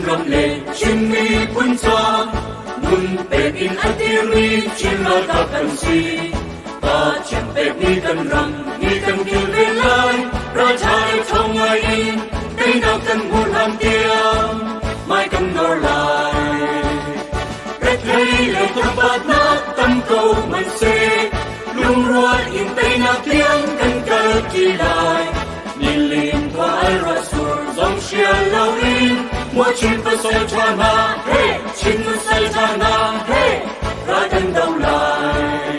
Chinram le Chin miphun ca nun pek in a dirmi Chin ralkap kan si. Pathian pekmi kan ram ni kan kilven lai, ralṭha le ṭhawng ngai in teinak kan hmuh hlan tiang hmai kan nor lai. Rethei le thabatnak tam ko hmanhseh, lungrual in teinak tiang kan kalṭi lai. Nilin khua al ruah sur zong hrial loin muachin pasal ṭha hna he Chin nusal ṭha hna he ral kan do lai.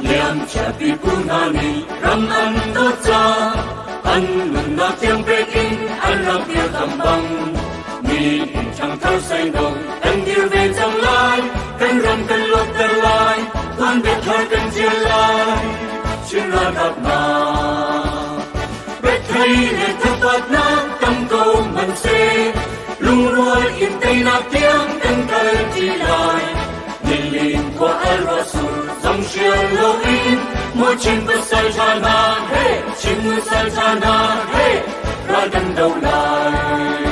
Liamcia pipu hna nih ram an dawt ca an nunnak tiang pek in an rak dirkamh bang mi ṭhangthar seino kan dir ve cang lai kan ram kan luatter lai tuanbia thar kan ṭial lai Chin ralkap hna rethei le thapatnak tam ko hmanhseh lungrual in teinak tiang kan kal ṭi lai nilin khua al ruah sur zong hrial loin maw Chin pasal ṭha hna he Chin nusal ṭha hna he ral kan do lai.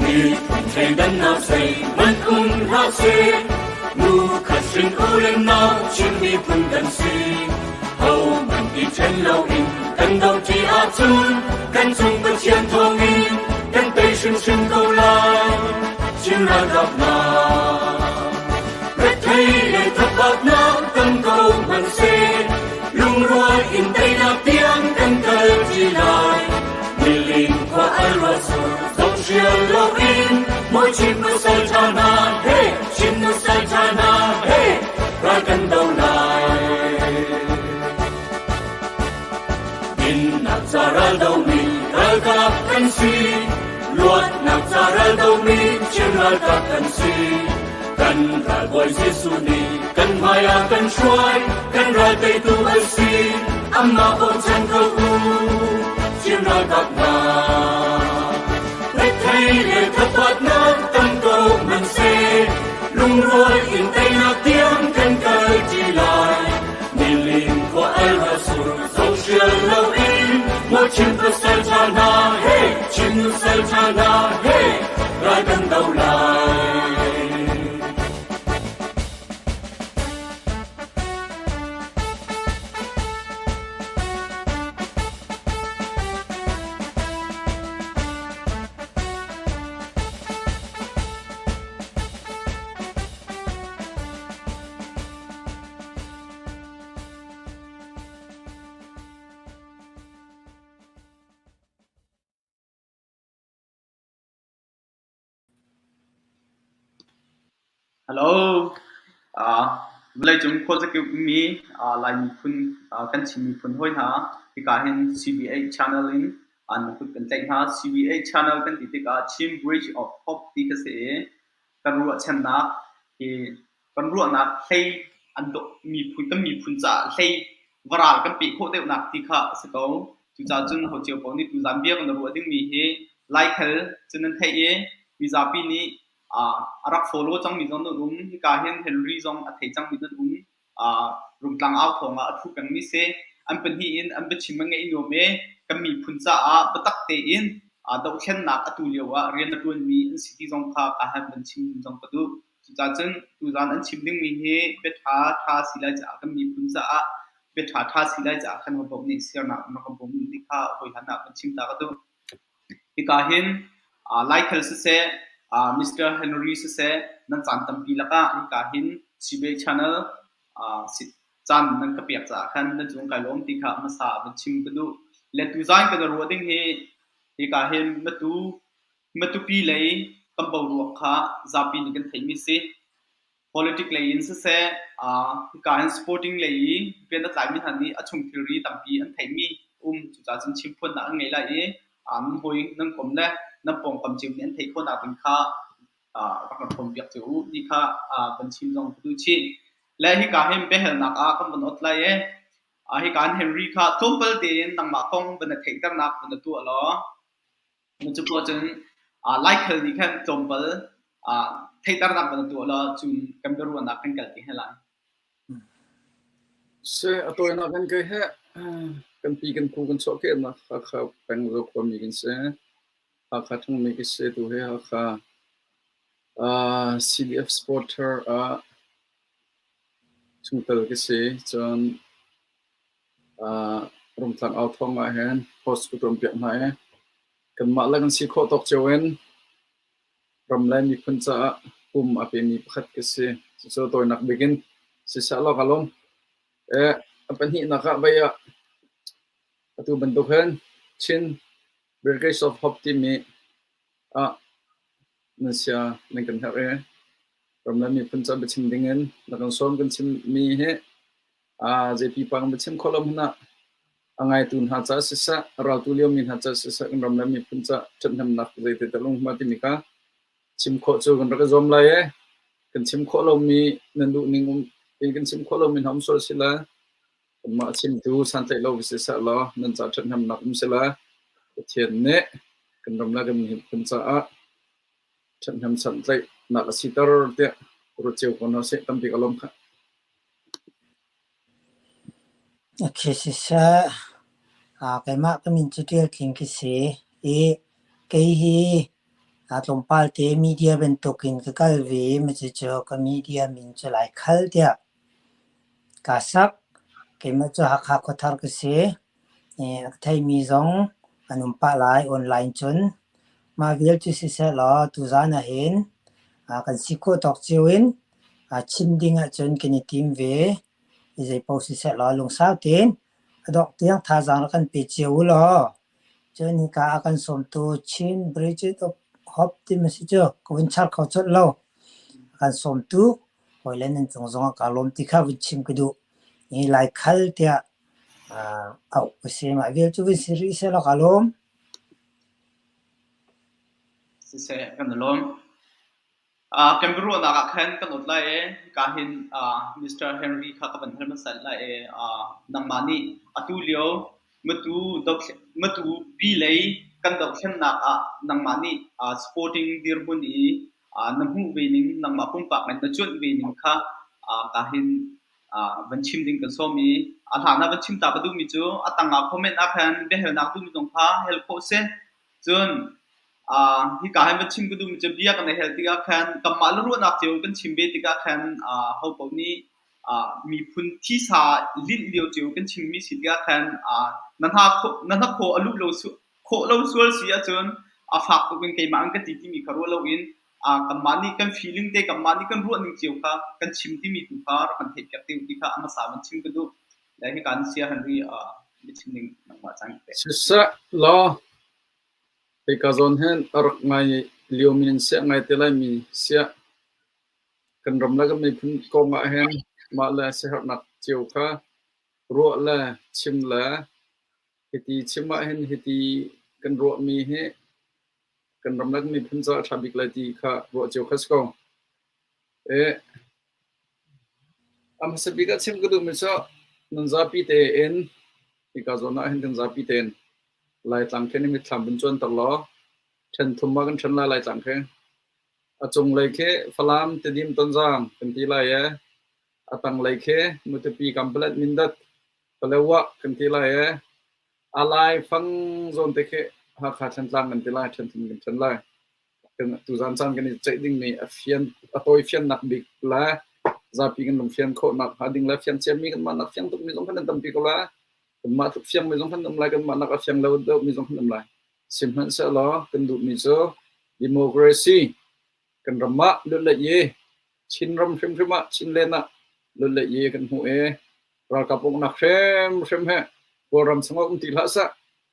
Miphun thleidannak zeihmanh um hlah seh, nu khat hrin u le nau Chin miphun kan si. Hohmanh i ṭhen loin kan doṭi ahcun kan cung Pathian thawngin kan tei hrimhrim ko lai. Chin ralkap hna, rethei le thabatnak tam ko hmanhseh, lungrual in teinak tiang kan kal ṭi lai. Nilin khua al ruah sur zong hrial loin mawi Chin pasal ṭha hna he Chin nusal ṭha hna he ral kan do lai. Dinnak ca ral domi ralkap kan si. Luatnak ca ral domi Chin ralkap kan si. Kan ralbawi Jesuh nih kan hmai ah kan hruai, kan ral teitu a si. Amah bochan ko u, Chin ralkap hna. Rethei le thapatnak tam ko hmanhseh, lungrual in teinak tiang kan kal ṭi lai. Nilin khua al ra sur zo hrial loin, maw Chin pasal ṭha hna he, Chin nusal ṭha hna he, ral kan do lai. Hello. Uh, vawleicung khuazakip mi uh, Lai miphun uh, kan Chin miphun hawi hna hika hin CBA channel in an kut kan tlaih hna. CBA channel kan ti tikah Chin Bridge of Hope ti kha si i kan ruahchannak hi kan ruahnak hlei an dawh miphun kan miphun caah hlei varal kan peh khawh deuhnak ti kha a si ko. Cucaah cun ho cio paoh nih tuzaan bia kan ruah dingmi hi Laikhal cu nan theih i mizapi nih a rak follow cangmi zong nan um. Hika hin Henry zong a thei cangmi nan um. Rungtlang au thawng ah a ṭhu pengmi si. An pahnih in an biachim a ngaih nuam i kan miphun caah biatak tein dohthlennak atu lio ah rian a ṭuanmi an si ti zong kha ka han van chim zong ka duh. Cucaah cun tuzaan an chim dingmi hi bia ṭha ṭha si lai caah kan miphun caah bia ṭha ṭha si lai caah khan hopaoh nih siarnak an rak kan bawm ti kha hawihlan ah van chim ta ka duh. Hika hin Laikhal siseh, Mr. Henry siseh nan caan tampi lakah hika hin Cibay Channel caan nan ka pek caah khan nan cung kai lawm ti kha hmasa van chim ka duh. Le tuzaan kan i ruah ding hi hika hin Matu Matupi lei kan boruak kha zapi nih kan theihmi si. Politic lei in siseh, hika hin sporting lei i rian a tlaimi hna nih a chung thilri tampi an theihmi um. Cucaah cun chimphuannak an ngei lai i nan hawi nan kom le nan pawngkam cio nih an theih khawhnak ding kha rak kan hrawmpiak cio u ti kha van chim zong ka duh chih. Le hika hin biahalnak ah kan van ot lai i. Hika in Henry kha tlawmpal tein nangmah kong van na theihternak van na tuah law cu poah cun Laikhal nih khan tlawmpal theihternak van na tuah law cun kan biaruahnak kan kal ti he lai. Seh, a tawinak in kei he kan pi kan pu kan chuahkehnak Hakha peng Zokhua mi kan si. Hakha ṭhangmi ka si. Tu hi Hakha CDF supporter ah chungtel ka si. Cun Rungtlang authawng ah hin host ka ṭuanpiak hna i kanmah le kan si khawh tawk cio in ram le miphun caah pum a pemi pakhat ka si. Cucu tawinak bik in siseh law ka lawm. A pahnihnak ah vei ah atu bantuk hin Chin Brigades of Hope timi ah nan sia nan kan herh i ram le miphun ca biachim dingin na kan sawm kan chimmi hi zei pipa kan va chim khawh lo hmanh ah a ngaitu hna caah siseh, a raltu liomi hna caah siseh, kan ram le miphun ca ṭhathnemnak zeiti tal um hma timi kha chim khawh cu kan rak i zuam lai i kan chim khawh lomi nan duh ning um in kan chim khawh lomi hna um sual si le kanmah chimtu santlaih lo va si seh law nan ca ṭhathnemnak um sila Pathian nih kan ram le kan miphun caah ṭhathnem santlaihnak a siter tiah ruat cio ko hna sih tampi ka lawm khah. Okay, siseh, keimah ka min cu Ṭial Tling ka si i kei hi tlawmpal te media bantukin ka kal ve i cucu ka media min cu Laikhal tiah kaa sak. Keimah cu Hakha khuathar ka si. A ka theimi zong an um pah lai online cun. Mah vial cu siseh law tuzaan ahhin kan si khawh tawk cio in chim ding ahcun kan i tim ve. I zeipaoh siseh law lungsau tein a dongh tiang thazaang rak kan pe cio u law cun hika a kan sawmtu Chin Bridget of Hope timi si cu ka vun char kho colh lo. A kan sawmtu hawile nan cung zongah kaa lawm ti kha vun chim ka duh. Hi Laikhal tiah auh ka si. Mah vial cu vun si rih sehlaw kaa lawm. Siseh, kan i lawm. Kan biaruahnak ah khan kan awt lai i hika hin Mr. Henry kha ka van hal hmasa lai i nangmah nih atu lio matu pi lei kan dohthlennak ah nangmah nih supporting dirhmun i na hmuh ve ning, nangmah pumpak in na cuanh ve ning kha ka hin van chim ding kan sawm i a hlan ah van chim ta ka duhmi cu a tangah comment ah khan biahalnak duhmi zong kha hal khawh si. Cun hika hin van chim ka duhmi cu bia kan i hel tikah khan kanmah le ruahnak cio kan chim ve tikah khan ho paoh nih miphun thisa linh lio cio kan chimmi si tikah khan na hnakhaw a luh lo khawh lo sual si ahcun a fak tuk in keimah an ka ti timi kha ruah loin kanmah nih kan feeling te kanmah nih kan ruah ning cio kha kan chim timi tu kha rak kan theihpiak te u ti kha a hmasa van chim ka duh. Le hika an sia Henry biachim ning nangmah cang te. Siseh law hika zawn hin a rak ngai liomi nan siah ngai te laimi siah kan ram le kan miphun kong ah hin mah le siaherhnak cio kha ruah le chim le hiti chim ah hin hiti kan ruahmi hi kan ram le kan miphun caah a ṭha bik lai ti kha ruah cio kha si ko. A hmasa bik ah chim ka duhmi cu nan zapi tein hika zawn ah hin kan zapi tein Laitlang khi na mitthlam vun cuanter law ṭhen thum ah kan ṭhen lai Laitlang khi. A cunglei khi Falam, Tedim, Tonzang kan ti lai i a tanglei khi Matupi, Kanpalet, Mindat, Paletwa kan ti lai i a laifang zawn te khi Hakha, Thantlang kan ti lai, ṭhen thum kan ṭhen lai. Tuzaan caan kan i ceih dingmi a fian a tawi fiannak bik le zapi kan lungfian khawhnak hnga ding le fiang ciami kanmah nak fiang tukmi zong kan tampi ko lai. Kanmah tluk fiangmi zong kan um lai, kanmah nak a fiang lo deuhmi zong kan um lai. Sihmanhsehlaw kan duhmi cu democracy kan ram ah lut le i Chinram hrimhrim ah Chinland ah lut le i kan hmuh i ralkap uknak hrimhrim he Kawlram chungah um ti hlah seh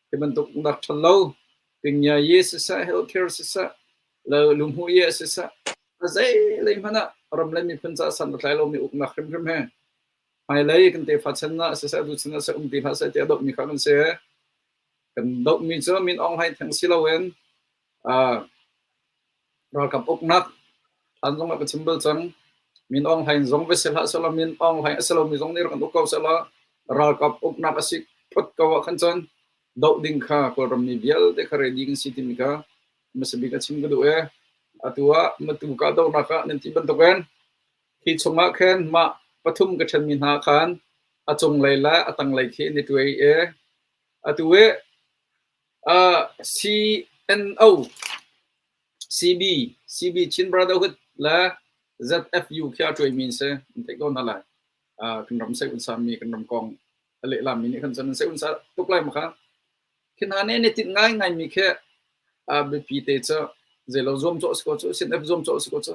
hi bantuk uknak ṭhalo lo Pingyayi siseh, healthcare siseh, le lungmuh siseh, a zeilei hmanh ah ram le miphun caah san a tlai lomi uknak hrimhrim he hmailei kan tefa chan ah siseh, tu chan ah siseh um ti hlah seh tiah dohmi kha kan si. Kan dohmi cu Min Aung Hlaing theng si loin ralkap uknak hlan zong ah ka chim bal cang. Min Aung Hlaing zong va si hlah sehlaw Min Aung Hlaing a si lomi zong nih rak kan uk ko sehlaw. Ralkap uknak a si phot ko ah khan cun doh ding kha Kawlram mi vialte kha ready kan si timi kha hmasa bik a chim ka duh i atu ah Matu kahdohnak ah nan ti bantukin hi chungah khin mah pathum ka ṭhenmi hna khan a cunglei le a tanglei khi an i ṭuai i atu i CNO CB CB Chin Brotherhood le ZFU khi a ṭuaimi an si an theih ko hna lai. Kan ram sei unsa mi kan ram kong a lehlam mi nih khan cun an sei unsa tuk lai ma kha. Khi hna nih an i tinh ngaingai mi khi biapi te cu zeilo zuamcawh si ko cu CNF zuamcawh si ko cu.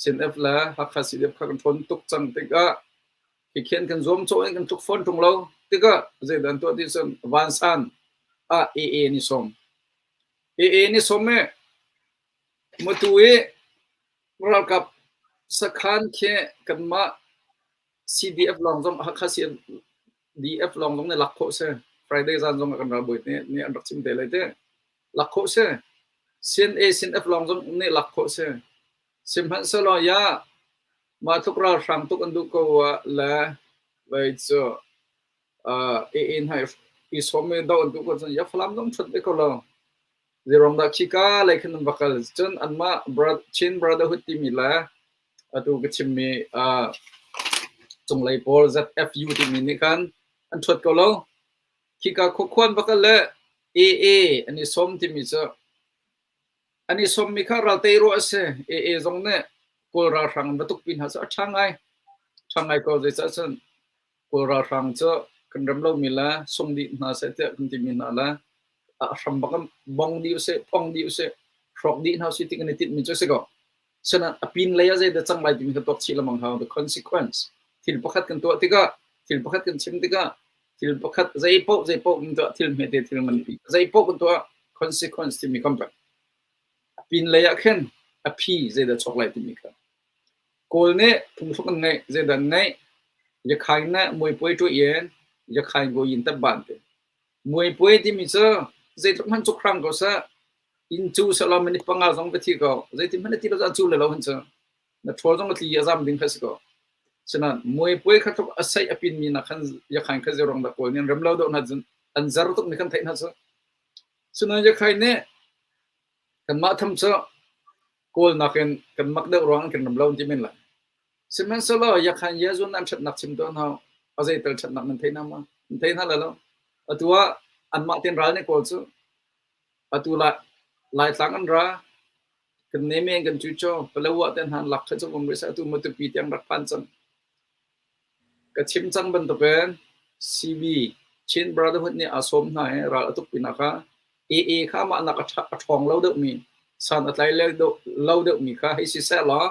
CNF le Hakha CDF kha kan ṭhawn tuk cang tikah khi khin kan zuamcawh in kan tluk fawn ṭung lo tikah zeidah an tuah ti cun vansan ah AA an i sawm. AA an i sawm i matu i ralkap sakhan khi kanmah CDF lawng zong Hakha CDF lawng zong nih lak khawh si. Friday zan zong ah kan ralbawi nih nih an rak chim te lai te. Lak khawh si. CNA CNF lawng zong nih lak khawh si. Sihmanhsehlaw ya mah tluk ralhrang tuk an duh ko ah le vei cu AA hna i sawm i doh an duh ko cun ya Falam zong ṭhut ve ko lo. Zeiruang dah khika lei khan an va kal? Cun anmah Chin Brotherhood timi le atu ka chimmi cunglei pawl ZFU timi nih khan an ṭhuat ko lo. Khika khuakhuan va kal le AA an i sawm timi cu an i sawmmi kha raltei ruah a si. AA zong nih Kawl ralhrang an va tukpi hna cu a ṭha ngai. Ṭha ngai ko zeicah cun Kawl ralhrang cu kan rem lomi le sung dih hna seh tiah kan timi hna le a hram bak in bong dih usih, phong dih usih, hrawk dih hna usih ti kan i tinhmi cu a si ko. Sinain a pin lei ah zeidah cang lai timi kha tuak chih lengmang hau. The consequence. Thil pakhat kan tuah tikah, thil pakhat kan chim tikah, thil pakhat zeipaoh zeipaoh kan tuah, thil hmete thil nganpi zeipaoh kan tuah, consequence timi kan pek. A pin lei ah khin a phi zeidah chuak lai timi kha. Kawl nih phungthluk an ngeih, zeidah an ngeih? Yakhain nih muipuai ṭuih in yakhain goyin tap ban ti. Muipuai timi cu zeitluk hmanh cuk hram ko seh, inn cu sehlaw minute panga zong va thi ko. Zeitin hmanh na ti lo cu cu le lo hin cu. Na ṭhawl zong a tli i a zam ding kha si ko. Sinain muipuai kha tluk a seih a pinmi nak khan yakhain kha zei ruang dah Kawl nih an rem lo deuh hna cun an zer tuk mi kan theih hna cu. Sinain yakhain nih Kanmah tham cu Kawl nakin kan mak deuh ruang kan ram lo an ti men lai. Sihmanhsehlaw Yakhan Yazun an ṭhatnak chim tuah hna a zeital ṭhatnak nan thei hna ma? Nan thei hna lai lo. Atu ah anmah ten ral nih Kawl cu atu lai Laitlang an ra kan neme kan cuco Palawa te hna an lak kha cu um rih seh atu Matupi tiang rak phan cang. Ka chim cang bantukin CB Chin Brotherhood nih aa sawm hna i ral a tuk pinah kha AA kha mah nak a ṭhawng lo deuhmi, san a tlai lo deuhmi kha hei si seh law,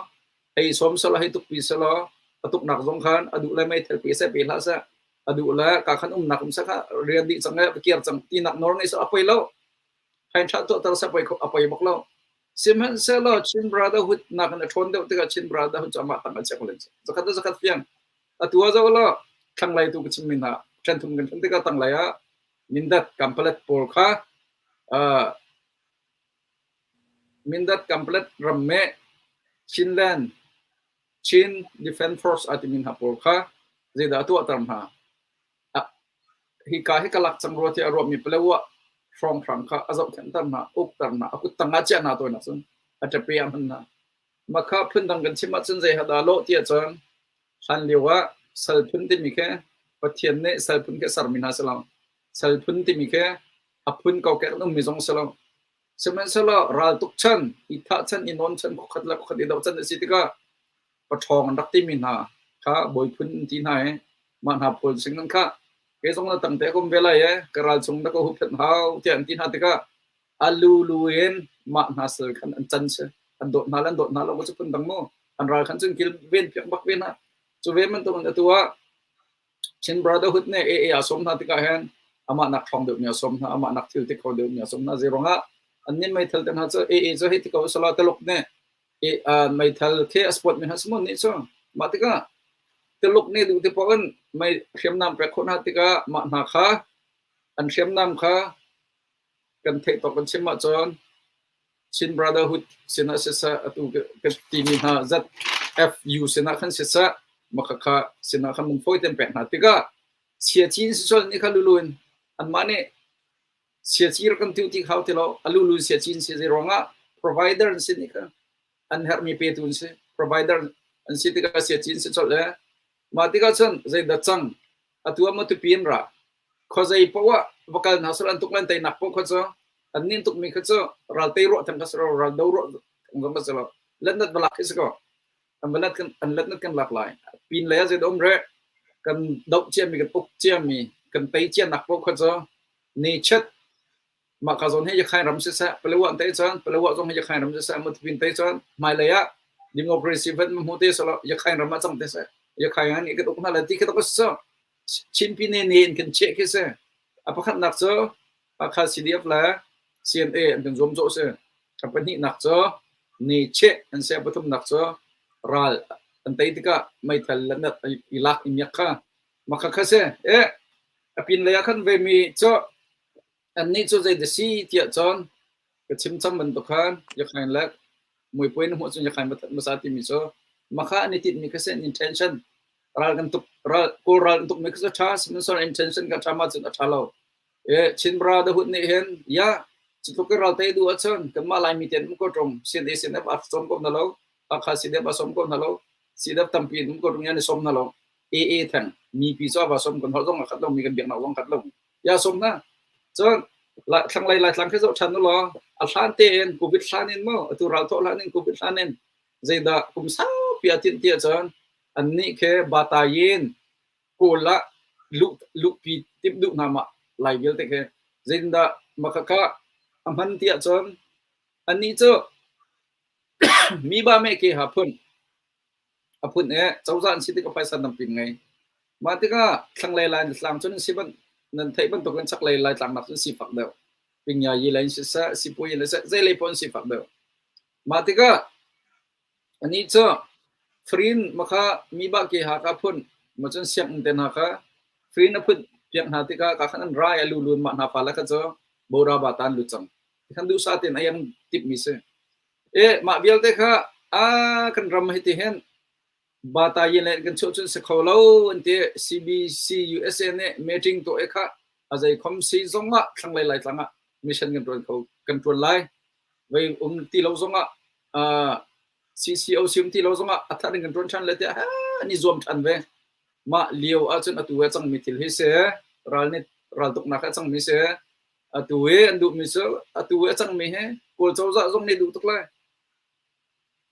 hei sawm seh law, hei tukpi seh law, a tuknak zong khan a duh le meithal pe seh pe hlah seh, a duh le ka khan umnak um seh kha rian dih cang e, va kir cang tinak nawl ngei seh a poi lo. Hain ṭha tuahter seh a poi bak lo. Sihmanhsehlaw Chin Brotherhood nakin a ṭhawn deuh tikah Chin Brotherhood cu amah tang a chiah ko len. Zakhat le zakhat fiang. Atu ah zoh law thlanglei tu ka chimmi hna ṭhen thum kan ṭhen tikah tanglei ah Mindat Kampalet pawl kha uh, Mindat Kampalet ram me Chinland Chin Defense Force a timi hna pawl kha zeidah a tuahter hna? Hika hi ka lak cang rua tiah a ruahmi Palawa hrawnghrang kha a zohkhenhter hna, ukter hna, a kut tangah chiah hna tawinak cun a ṭape ah hman hna. Mah kha phundang kan chim ahcun zei ha dah lawh ti ahcun hlan lio ah sal phun timi khi Pathian nih sal phun khi a sermi hna si lo. Sal phun timi khi a phun kokek an ummi zong si lo. Sihmanhsehlaw raltuk chan, i thah chan, i nawn chan, khuakhat le khuakhat i doh chan a si tikah paṭhawng an rak timi hna kha bawi phun an ti hna i mah hna pawl sing an khah. Kei zong na tang te ka um ve lai e, ka ral chung na ka huhphenh hau tiah an ti hna tikah a lulu in mah hna sal khan an can si. An dawt hna le an dawt hna lo cu phun dang mu. An ral khan cun kilven piak bak ve hna. Cu ve bantuk in atu ah Chin Brotherhood nih AA a sawm hna tikah hin amah nak ṭhawng deuhmi a sawm hna, amah nak thil ti kho deuhmi a sawm hna. Zei ruangah an nih meithal te hna cu AA cu hei ti ko usalaw Taluk nih meithal khi a sport mi hna si nih cu mah tikah Taluk nih duh ti poah in mei hriamnam pek khawh hna tikah mah hna kha an hriamnam kha kan theih tawk kan chim ahcun Chin Brotherhood sinah siseh atu ka timi hna ZFU sinah khan siseh mah khakha sinah khan mun fawi ten pek hna tikah. Siaci in si nih kha lulu in anmah nih siaci rak kan tuh ti hau ti lo a lulu in siaci in si zei ruangah provider an si nih kha an herhmi petu an si provider an si tikah siaci in si colh le mah tikah cun zeidah cang atu ah matupi in ra khuazei poah ah va kal hna sal an tuk lan teinak poh kha cu an nin tukmi kha cu ral tei ruah theng kha si lo ral do ruah theng zong kha si lo letnat va lak khi si ko an va let kan an letnat kan lak lai pin lei ah zei um re kan doh ciami kan uk ciami kan tei cianak poh kha cu ni chet Mah ka zawn hi Yakhain ram siseh, Palawa an tei cun, Palawa zong hi Yakhain ram siseh, Matupi tei cun, hmailei ah democracy vat hmu te selaw Yakhain ram ah cang te seh. Yakhain ah nih kan uk hna lai ti khi tok si. Chinpi ne ne in kan cheh khi si. A pakhatnak cu Hakha CDF le CNA an kan zuam cawh si. A pahnihnak cu ne cheh an si. A pathumnak cu ral an tei tikah meithal le nat i lak i miak kha. Mah kha si. Eh, a pin lei ah khan ve mi cu Annih cu zei dah si tiah cun ka chim cang bantuk khan Yakhain le muipuai na hmuh cun Yakhain va that hmasa timi cu makha an i tinhmi kha si an intention ral kan tuk ral kawl ral an tukmi kha cu ṭha sihmanhsehlaw intention kha ṭha ma cun a ṭha lo. E Chin Brotherhood nih hin ya cu tluk in ral tei duh ahcun kanmah Laimi te an um ko ṭung CNA CNF a sawm ko hna lo Hakha CDF a sawm ko hna lo CDF tampi an um ko ṭung i an i sawm hna lo AA theng mipi cu a va sawm kan holh zong a khat lomi kan biaknak zong a khat lomi ya sawm hna cun thlanglei laitlang khi zoh ṭhan u law a hlan tein covid hlan in maw atu ral thawh hlan in covid hlan in zeidah kum saupi a tinh ti ahcun annih khi batayin kawl ah luh luhpi timh duh hna mah lai vialte khi zeitindah makhakha a hman ti ahcun annih cu mi ba me ke ha phun A phun i cozah an si tikah phaisa tampi an ngei. Mah tikah thlanglei Laitlang cun si ban nan theih bantukin chaklei Laitlang nak cun sifak deuh. Pingyayi lei in siseh, sipuayi lei siseh, zei lei paoh in sifak deuh. Mah tikah anih cu Frin makha mi bah ke ha kha phun ma cun sianginn te hna kha Frin a phun piak hna tikah ka khan an rai a lulun mah hna fale kha cu bora ba tan lut cang. Khan duhsah tein a yang timhmi si. E mah vialte kha a kan ram hi ti hin batayin le kan chuah cun si kho lo an ti CBC USA nih meeting tuah i kha a zei khom si zong ah thlanglei laitlang ah mission kan tuan kho kan tuan lai vei um ti lo zong ah uh, CCO si um ti lo zong ah a thar in kan tuan than le tiah an i zuam than ve mah lio ahcun atu a cangmi thil hi si ral nih ral tuknak a cangmi si Atu i an duhmi cu atu i a cangmi hi Kawl cozah zong nih duh tuk lai.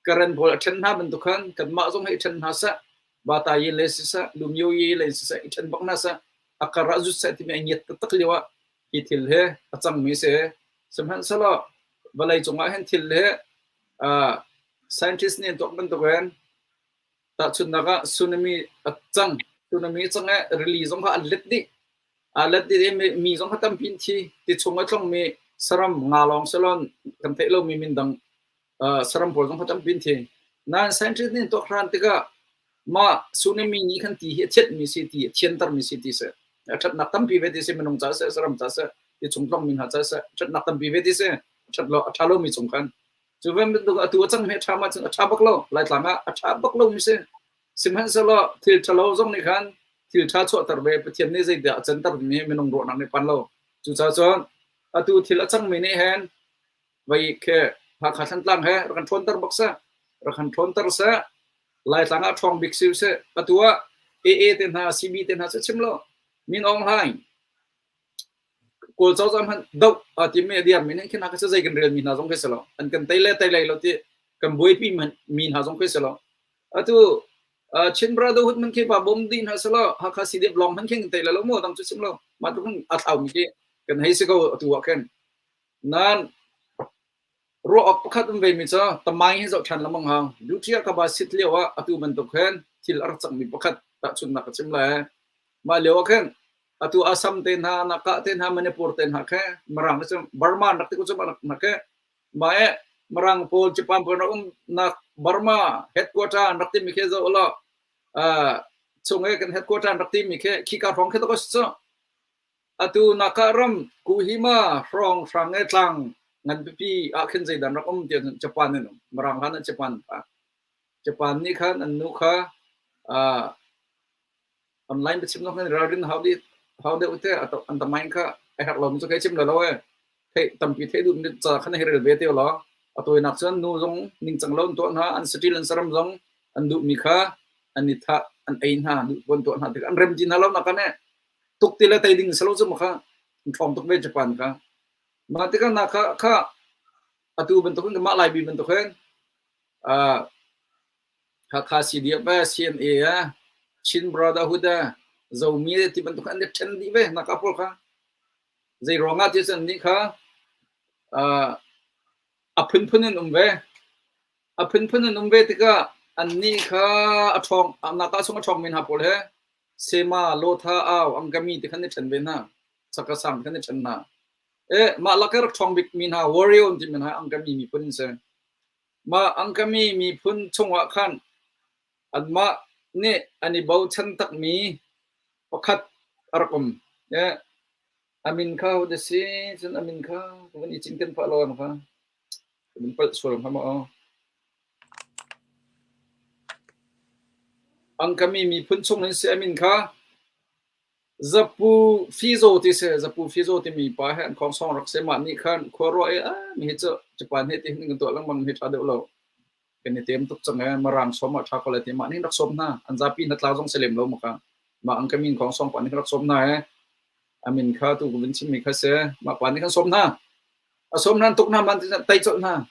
Karen pawl a ṭhen hna bantuk khan kanmah zong hi i ṭhen hna seh, Batayin le siseh, Lumyoyi le siseh i ṭhen bak hna seh, a kar ah zut seh timi a ngiat taktak lio ah hi thil hi a cangmi si. Sihmanhsehlaw vawlei cungah hin thil hi uh, scientist nih an tuak bantukin tahchunhnak ah tsunami a cang tsunami a cang i rili zong kha an let dih A let dih i mi zong kha tampi an thi. Ti chung a tlongmi saram nga lawng silon kan theih lomi mindang saram pawl zong kha tampi an thi. Nain scientist nih an tuak hran tikah mah tsunami nih khan ti hi a thianhmi si ti a thiantermi si ti si. A ṭhatnak tampi ve ti si minung ca seh saram ca seh ti chung tlongmi hna ca seh ṭhatnak tampi ve ti si. A ṭhat lo a ṭha lomi chung khan. Cu bantuk atu a cangmi a ṭha ma cun a ṭha bak lo. Laitlang ah a ṭha bak lomi si. Sihmanhsehlaw thil ṭhalo zong nih khan thil ṭha chuahter ve Pathian nih zeidah a canter timi minung ruahnak nih pan lo. Cucaah cun atu thil a cangmi nih hin vei khi Hakha Thantlang he rak kan ṭhawnter bak seh, rak kan ṭhawnter seh, Laitlang ah ṭhawng bik si usih. Atu ah AA te hna, CB te hna cu chim lo. Min Aung Hlaing Kawl cozah hmanh doh aa timi a dirmi nih khin hna khi zei kan relmi hna zong khi si lo. An kan tei le tei lai lo ti kan buaipi mi hna zong khi si lo. Atu Chin Brotherhood man khi pa bom dih hna selaw Hakha CDF lawng hmanh khin kan tei lai lo mu dang cu chim lo. Mah tluk in a thlaumi khi kan hei si ko atu ah khin. Nan ruah awk pakhat um ve mi cu tamai hi zoh ṭhan lengmang hau. Duty ah ka ba sit lio ah atu bantuk hin thil a rak cangmi pakhat tahchunhnak ka chim lai. Mah lio ah khin atu Assam te hna, Naka te hna, Manipur te hna khe Mirang cu Burma rak ti ko cu na khe mah e Mirang pawl Japan pawl rak umnak Burma headquarter an rak timi khi zoh law chung e kan headquarter an rak timi khi khika hrawng khi to cu atu naka ram Kuhima hrawng hrang e tlang ngan pipi ah khin zeidan rak um tiah Japan in um Mirang hlan ah Japan pa Japan nih khan an nu kha. Online biachim zong kan ralrin hau dih hau deuh te an tamain kha a herh lo mi cu kai chim lo e. Theih tampi theih duh mi ca khan hei rel ve te law. A tawinak cun nu zong ningcang lo an tuah hna, an saṭil an saram zong an duh mi kha an i thah, an ei hna, duh an tuah hna tikah an rem ti hna lo nak kan e. Tuk ti le tei ding si lo cu ma kha an ṭhawng tuk ve Japan kha. Mah tikah na kha kha atu bantuk in mah Laibi bantuk hin uh, Hakha CDF eh, CNA eh, Chin Brotherhood eh, Zomi eh, ti bantuk an i ṭhen dih ve naka pawl kha. Zei ruangah ti cun nih kha uh, a phunphun in um ve. A phunphun in um ve tikah annih kha a ṭhawng naka chung a ṭhawngmi hna pawl he Sema, Lotha, Au, Angkami ti khan i ṭhen ve hna. Chakasang ti khan i ṭhen hna. Eh, mah lak i rak ṭhawng bikmi hna Warrior timi hna Angkami miphun an si. Mah Angkami miphun chungah khan anmah nih an i bochan takmi pakhat a rak um. Eh, a min kha ho dah si? Cun a min kha ka vun i cinken pah lo kha. Ka vun palh sual hnga maw? Angkami miphun chung in si a min kha Zapu Fizo ti si. Zapu Fizo timi pa he an khawngsawng rak si. Mah nih khan khua ruah i ah mi hi cu Japan he ti hin kan tuah lengmang hi ṭha deuh lo. Kan i tem tuk cang ee. Mirang sawm ah ṭha ko lai ti mah nih rak sawm hna. An zapi hnatla zong si lem lo maka. Mah an ka min khawngsawng pa nih rak sawm hna ee. A min kha tu ka vun chimmi kha si. Mah pa nih khan sawm hna. A sawm hna tuk hna man ti tei colh hna.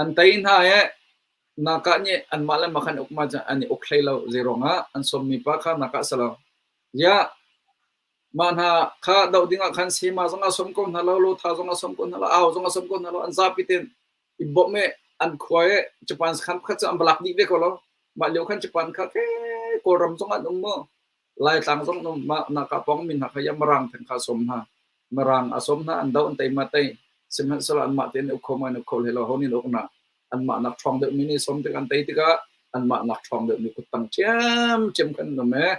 An tei hna ee. Nakah nih anmah le mah khan uk ma an i uk hlei lo. Zei ruangah an sawmmi pa kha nakah si lo. Ziah mah hna kha doh dingah khan Sema zong a sawm ko hna lo, Lotha zong a sawm ko hna lo, Au zong a sawm ko hna lo, an zapi tein i bawmh i an khua i Japan sakhan pakhat cu an va lak dih ve ko lo. Mah lio khan Japan kha ke Kawlram zong an um mu. Laitlang zong an um. Mah naka pawng mi hna kha ya Mirang theng kha a sawm hna. Mirang a sawm hna, an doh an tei ma tei. Sihmanhsehlaw anmah tein uk kho ma in uk kho hlei lo, ho nih an uk na. Anmah nak ṭhawng deuhmi nih sawm tik an tei tikah anmah nak ṭhawng deuhmi kuttang ṭhiamṭhiam khan an um ee.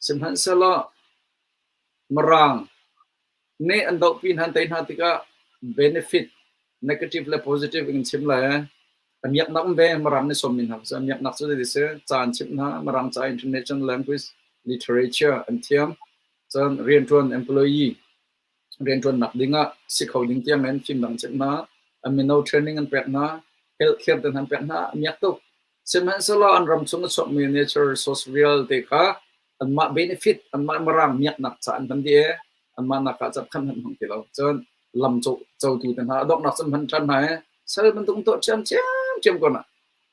Sihmanhsehlaw Mirang nih an dohpi hna an tei hna tikah benefit negative le positive in chim lai. A miaknak um ve Mirang nih sawmmi hna cu a miaknak cu zei si ca an chimh hna Mirang ca international language literature an thiam cun rianṭuan employee rianṭuannak dingah si kho ding tiang in fimnak an chimh hna an mino training an pek hna health care te hna an pek hna a miak tuk Sihmanhsehlaw an ram chung a chuakmi natural resource vialte kha anmah benefit, anmah mirang miaknak ca an hman dih i anmah nak ah cat khan an hmang ti lo. Cun lam cotu te hna a donghnak cun hman ṭhan hna i sal bantuk tuah ṭhiam ṭhiamṭhiam ko na.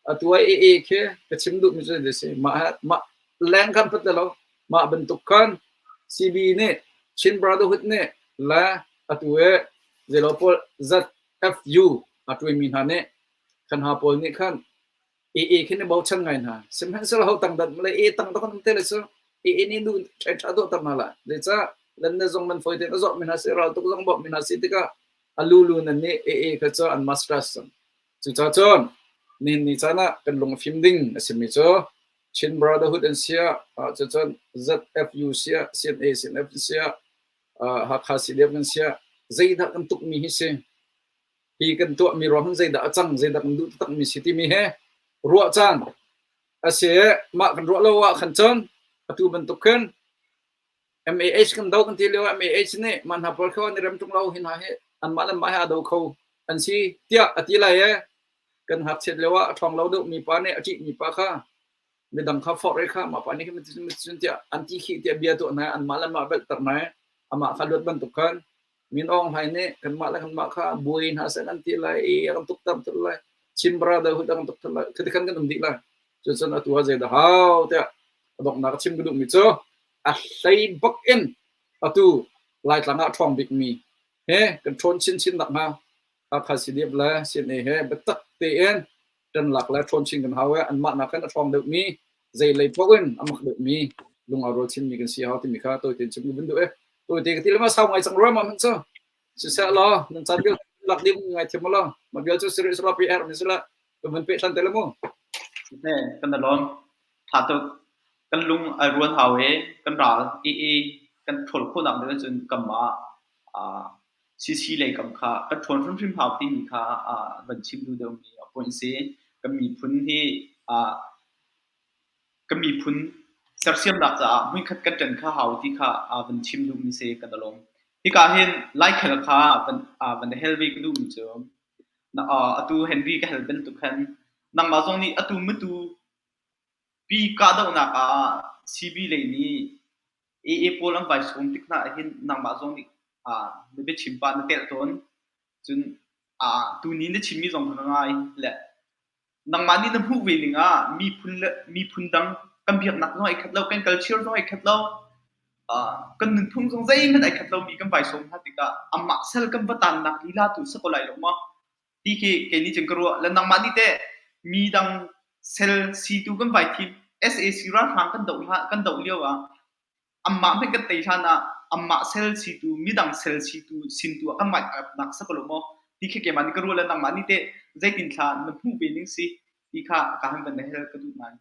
Atu ah AA khi ka chim duhmi cu zei si mah mah leng khan pat lo mah bantuk khan CB nih Chin Brotherhood nih le atu i zeilo pawl ZFU a ṭuaimi hna nih Kan ha pawl nih khan AA khi na bochan ngai hna. Sihmanhsehlaw ho tang dat le A tang tak te le cu AA nih nu ṭha ṭha dawh ter hna la. Zeicah lan na zong man fawi tein a zawh mi hna si ral tuk zong bawmh mi hna si tikah a lulu nan nih AA kha cu an masters cang. Cucaah cun nihin ni caan ah kan lung a fim ding a simi cu Chin Brotherhood an siah cucun ZFU siah CNA CNF an siah Hakha CDF an siah zeidah kan tukmi hi si hi kan tuahmi ruang hin zeidah a cang zeidah kan duh taktakmi si timi he ruah caan a si mah kan ruah lo ah khan cun atu bantuk khin MAH kan do kan ti lio MAH nih mah hna pawl kha an i rem ṭung lo hi hna hi anmah le mah he aa do kho an si tiah a ti lai e kan ngakchiat lio ah a ṭhawng lo deuhmi pa nih a ṭihmi pa kha midang kha forh i kha mah pa nih khin cun tiah an ti khih tiah bia tuah hna anmah le mah velhter hna amah kha luat bantuk khan Min Aung Hlaing nih kanmah le kanmah kha buai hna seh an ti lai i a kan tukter thul lai. Chin Brotherhood a kan tuk thul lai. Khati khan kan um dih lai. Cucun atu ah zeidah hau tiah a donghnak a chim ka duhmi cu a hlei bak in atu Laitlang ah a ṭhawng bikmi he kan ṭhawn chinchin nakhnga Hakha CDF le CNA he biatak tein ṭan lak le ṭhawn chin kan hau i anmah nakin a ṭhawng deuhmi zei lei paoh in a mak deuhmi lung aa rual chinmi kan si hau timi kha tawi tein chim ka vun duh i tawi te ka ti le ma sau ngai cang rua ma hmanh cu siseh law nan caan vial lak ding ngai thiam law ma vial cu siri sala pi er mi sila ka vun pe than te le mu Siseh kan alawm tha tuk kan lung ai ruan hau i kan ral i i kan ṭhawl khawhnak ding ahcun kanmah CC lei kam kha kan ṭhawn hrimhrim hau timi kha van chim duh deuhmi a point si. Kan miphun hi kan miphun sersiamnak caah hmuikhat kan ṭan kha hau ti kha van chim duhmi si kan i lawm. Hika hin Laikhal kha van, van hel ve ka duhmi cu atu Henry ka hel bantuk khan nangmah zong nih atu matu pi kahdohnak ah CB lei nih AA pawl an vai sawm tik hna ahhin nangmah zong nih na biachim pah na telh tawn. Cun tuni na chimmi zong kha ka ngai le nangmah nih na hmuh ve ning ah miphun le miphun dang kan biaknak zong ai khat lo, kan culture zong ai khat lo, kan nunphung zong zeihmanh ai khat lomi kan vai sawm hna tikah amah sal kan va tannak lila tu si ko lai lo maw? Ti khi kei nih cun ka ruah. Le nangmah nih teh mi dang sel situ kan vai thim SAC ralhrang kan doh hlah kan doh lio ah Anmah hmanh kan tei hlan ah anmah sel situ midang sel situ sin tu ah kanmah nak sa ko lo maw ti khi keimah nih ka ruah le nangmah nih teh zeitin thla na hmuh ve ning si ti kha ka han van na hel ka duh ngai.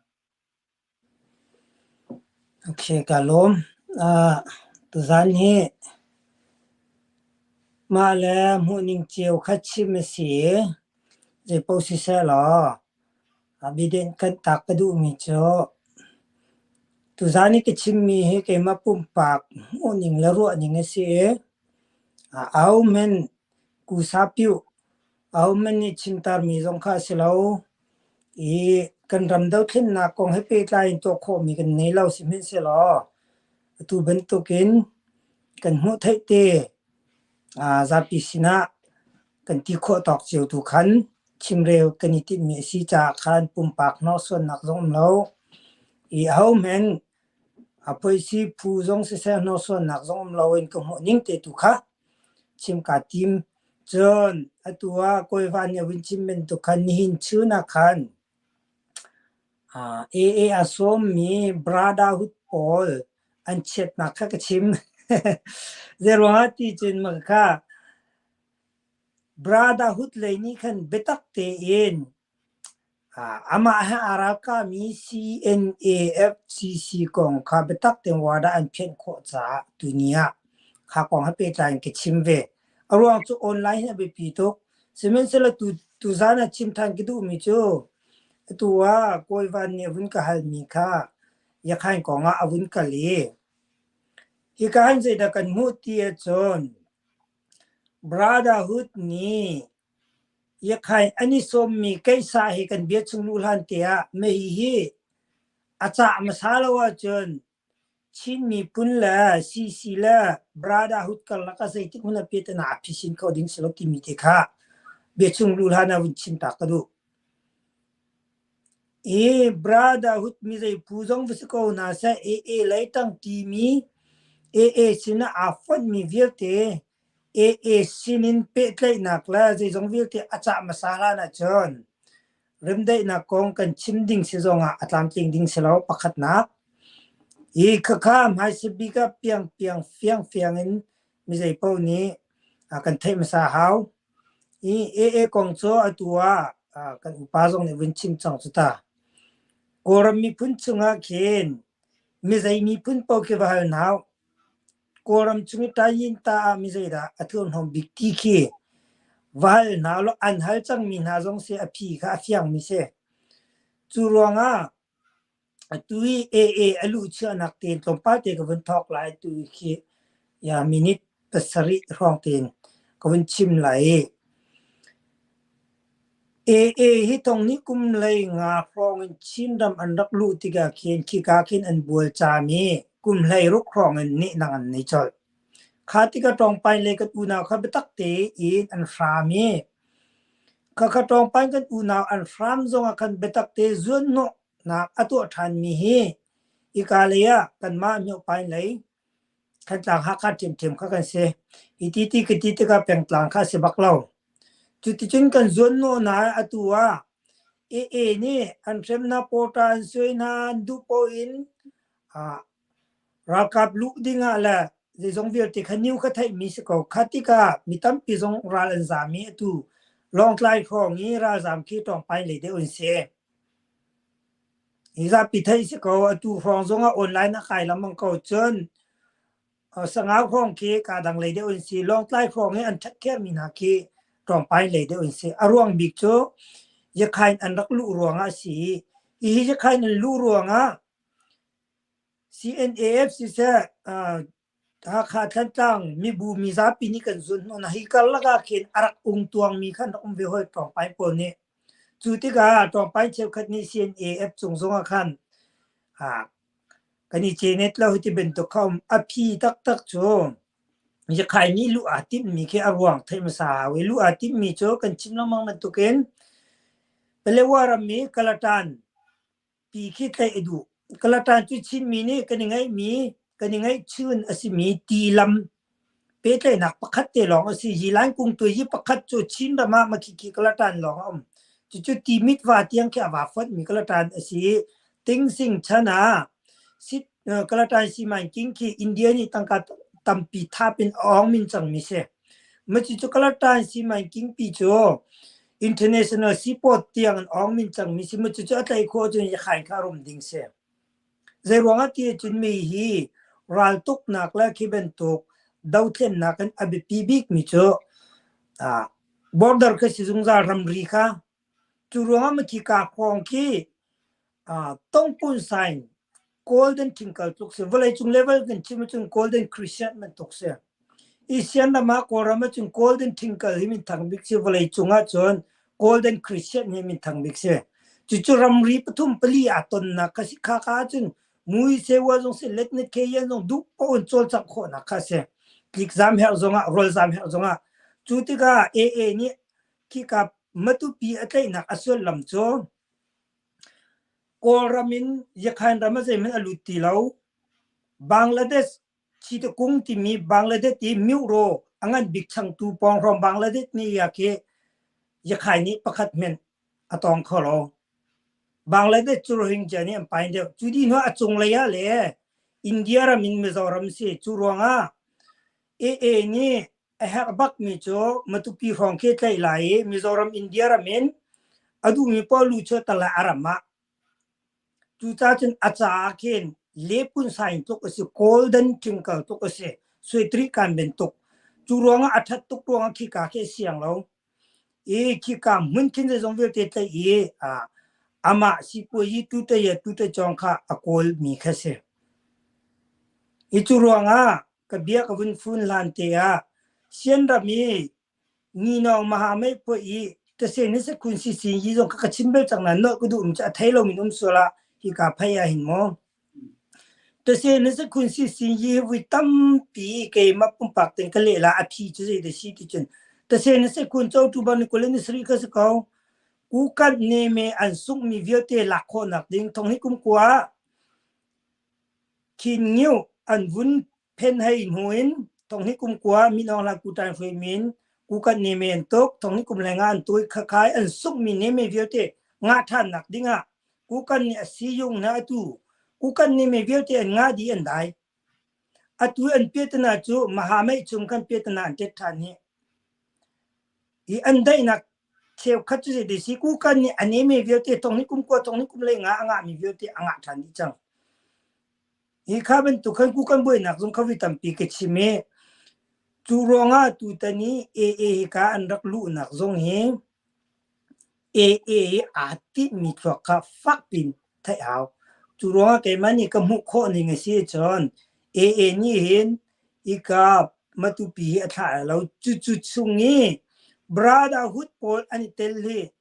Okay, ka lawm. Uh, tuzan hi mah le hmuhning cio kha chim a si i zeipaoh siseh law Biden kan tak ka duhmi cu tuzaan i ka chimmi hi keimah pumpak hmuhning le ruahning a si i ahohmanh kusapyu ahohmanh nih chimtermi zong kha a si lo i kan ram dothlennak kong he pehtlai in tuah khawhmi kan nei lo. Sihmanhsehlaw atu bantukin kan hmuh theih te zapi sinah kan ti khawh tawk cio tu khan chimrel kan i timhmi a si caah khan pumpak hnorsuannak zong um lo i ahohmanh a phoisi phu zong siseh hnorsuannak zong um loin ka hmuh ning te tu kha chim kaa tim. Cun atu ah Kawi Van nih a vun chim bantuk khan nihin chun ah khan AA a sawmmi Brotherhood pawl an chiatnak kha ka chim. Zeiruangah ti cun mah kha Brotherhood lei nih khan biatak tein amah he aa ralkahmi CNAFCC kong kha biatak tein wardah an phianh khawh caah tuni ah kha kong he pehtlai in ka chim ve. A ruang cu online hi a biapi tuk. Sihmanhsehlaw tuzaan ah chim ṭhan ka duhmi cu atu ah Kawi Van nih a vun ka halmi kha Yakhain kong ah a vun kal i hika hin zeidah kan hmuh ti ahcun Brotherhood nih Yakhain an i sawmmi keisa hi kan bia chung luh hlan te ah mei hi a cah hmasa lo ahcun Chin miphun le CC le Brotherhood karlak ah zeitik hmanh ah piahtana a phisin kho ding si lo timi te kha bia chung luh hlan ah vun chim ta ka duh. I Brotherhood mi zei phu zong va si ko hna seh AA lei tang timi AA sinah aa fonhmi vialte AA sinin pehtlaihnak le zeizong vialte a cah hmasa hlan ahcun remdaihnak kong kan chim ding si zongah a tlamtling ding si lo pakhatnak. Hi khakha hmaisa bik ah piangpiang fiangfiang in mi zeipaoh nih kan theih hmasa hau. Hi AA kong cu atu ah kan upa zong nih vun chim cang cu ta. Kawlram miphun chungah khin mi zei miphun paoh khi va hal hna u. Kawlram chung i Tayinta ah mi zeidah a thurhnawm bik ti khi va hal hna law an hal cangmi hna zong si a phi kha a fiangmi si. Cu ruangah atu i AA a luhchuahnak tein tlawmpal te ka vun thawk lai tu khi ya minute pasarih hrawng tein ka vun chim lai i AA hi thong kum lei nga hrawng in Chinram an rak luh tikah khin khika khin an bual caam i kum 16 hrawng in nehnang an nei colh. Kha tikah ṭawngpai lei kan unau kha biatak tein an hram i khakha ṭawngpai kan unau an hram zongah khan biatak te zuanhnawhnak a tuah ṭhanmi hi hika lei ah kanmah Myohpai lei Thantlang Hakha ṭhiamṭhiam kha kan si. Hi ti ti ka ti tikah pengtlang kha a si bak lo. Cuticun kan zuanhnawh hna i atu ah AA nih an hremnak quota an suai hna, an duh paoh in ralkap luh ding ah le zeizong vialte kha new kha theihmi si ko. Kha tikah mi tampi zong ral an zaam i atu Lawngtlai hrawng i ralzaam khi ṭawngpai lei deuh an si. Hi zapi theih si ko. Atu hrawng zongah online a kai lengmang ko. Cun Sangau hrawng khi kaa dang lei deuh an si. Lawngtlai hrawng i an ṭhatkhermi hna khi ṭawngpai lei deuh an si. A ruang bik cu Yakhain an rak luh ruangah a si i hihi Yakhain an luh ruangah. CNAF siseh, Hakha Thantlang mibu mizapi nih kan zun hna. Hi karlak ah khin a rak ung tuangmi khan rak um ve hoi ṭawngpai pawl nih. Cu tikah ṭawngpai cheukhat nih CNAF cung zongah khan kan i cenet lo ti bantuk kha um. A phi taktak cu Yakhai nih luh aa timhmi khi a ruang theih hmasa hau i luh aa timhmi cu kan chim lengmang bantukin Palewa ram i Kalatan ti khi tlaih a duh. Kalatan cu Chinmi nih kan i ngeihmi, kan i ngeihchun a simi tilam pehtlaihnak pakhat te lawng a si. Hi Laikung tui hi pakhat cu Chin ram ah makhikhi Kalatan lawng a um. Cucu Timit va tiang khi a va fonhmi Kalatan a si i Tingsing chan ah sit Kalatan Simanking khi India nih tangka tampi thap in a awng min cangmi si. Macucu Kalatan Simanking pi cu International Seaport tiang in awng min cangmi si. Macucu a tlaih khawh ahcun Yakhain kha a rum ding si. Zeiruang ah ti ahcun mi hi raltuknak le khi bantuk dothlennak in a biapi bikmi cu border kha si zungzal ramri kha. Cu ruangah makhika hrawng khi tongpun sign golden tingkal tluk si. Vawleicung level kan chim ahcun golden crescent bantuk si. Asian ram ah Kawlram ahcun golden tingkal hi minthang bik si. Vawleicung ahcun golden crescent hi minthang bik si. Cucu ramri pathum pali aa tonnak kha si. Khaka ahcun mui sewa zong si letnet khe zong duh paoh in cawlcangh khawhnak kha si. Tlikzam herh zongah, rawlzam herh zongah. Cu tikah AA nih khika Matupi a tlaihnak a sullam cu Kawlram in Yakhain ram ah zeihmanh a lut ti lo. Bangladesh Chitakung timi Bangladesh i Myuro a ngan bik changtu pawnghrawng Bangladesh nih ya khi Yakhain nih pakhat hmenh a tawng kho lo. Bangladesh cu Rohingya nih an pain deuh. Cu dih hnu ah a cunglei ah le India ram in Mizoram si. Cu ruangah AA nih a herh bakmi cu Matupi hrawng khi tlaih lai i Mizoram India ram in a duhmi paoh lu chuahter lai a ram ah. Cucaah cun a caah khin lepun saing tluk a si, golden twinkle tluk a si, suitri kan bantuk. Cu ruangah a ṭhat tuk ruangah khika khi a siang lo. I khika hmun khin zeizong vialte tlaih i amah sipuayi tutaya tutacawng kha a kawlmi kha si. Hi cu ruangah ka bia ka vun fun hlan te ah Sianram i Nginawng Mahamei phuah i Tasen hi sakhun si sin hi zong ka chim bel cang nain nolh ka duh mi cu a thei lomi um sual ah hika phei ah hin maw. Tasen hi sakhun si sin hi vui tampi keimah pumpak ten ka leh la a phi cu zei dah si ti cun Tasen hi sakhun cotu bang ni kul in ni sarih ka si ko. Kukan ne me an sunghmi vialte lak khawhnak ding thong hi kum kua Khin Ngiu an vun phen hei hnu in thonghnih kum kua Min Aung Hlaing Kutan hruai min Kukan neme an tuk thonghnih kum lenga an tui khakhai an sunghmi neme vialte ngah ṭhannak dingah Kukan nih a siyung hna atu Kukan neme vialte an ngah dih an dai. Atu an piatana cu Mahamei chung khan piatana an ṭet ṭhan hi. Hi an daihnak cheukhat cu zei si Kukan nih a neme vialte thonghnih kum kua thonghnih kum lei nga a ngahmi vialte a ngah ṭhan dih cang. Hi kha bantuk khan kukan buainak zong kha voi tampi ka chim i cu ruangah tutan i AA hika an rak luhnak zong hi AA hi aa tinhmi thluak kha fak piin theih hau. Cu ruangah keimah nih ka hmuh khawh ning a si ahcun AA nih hin hika Matupi hi a thlah lo. Cucu chung i Brotherhood pawl an i tel hi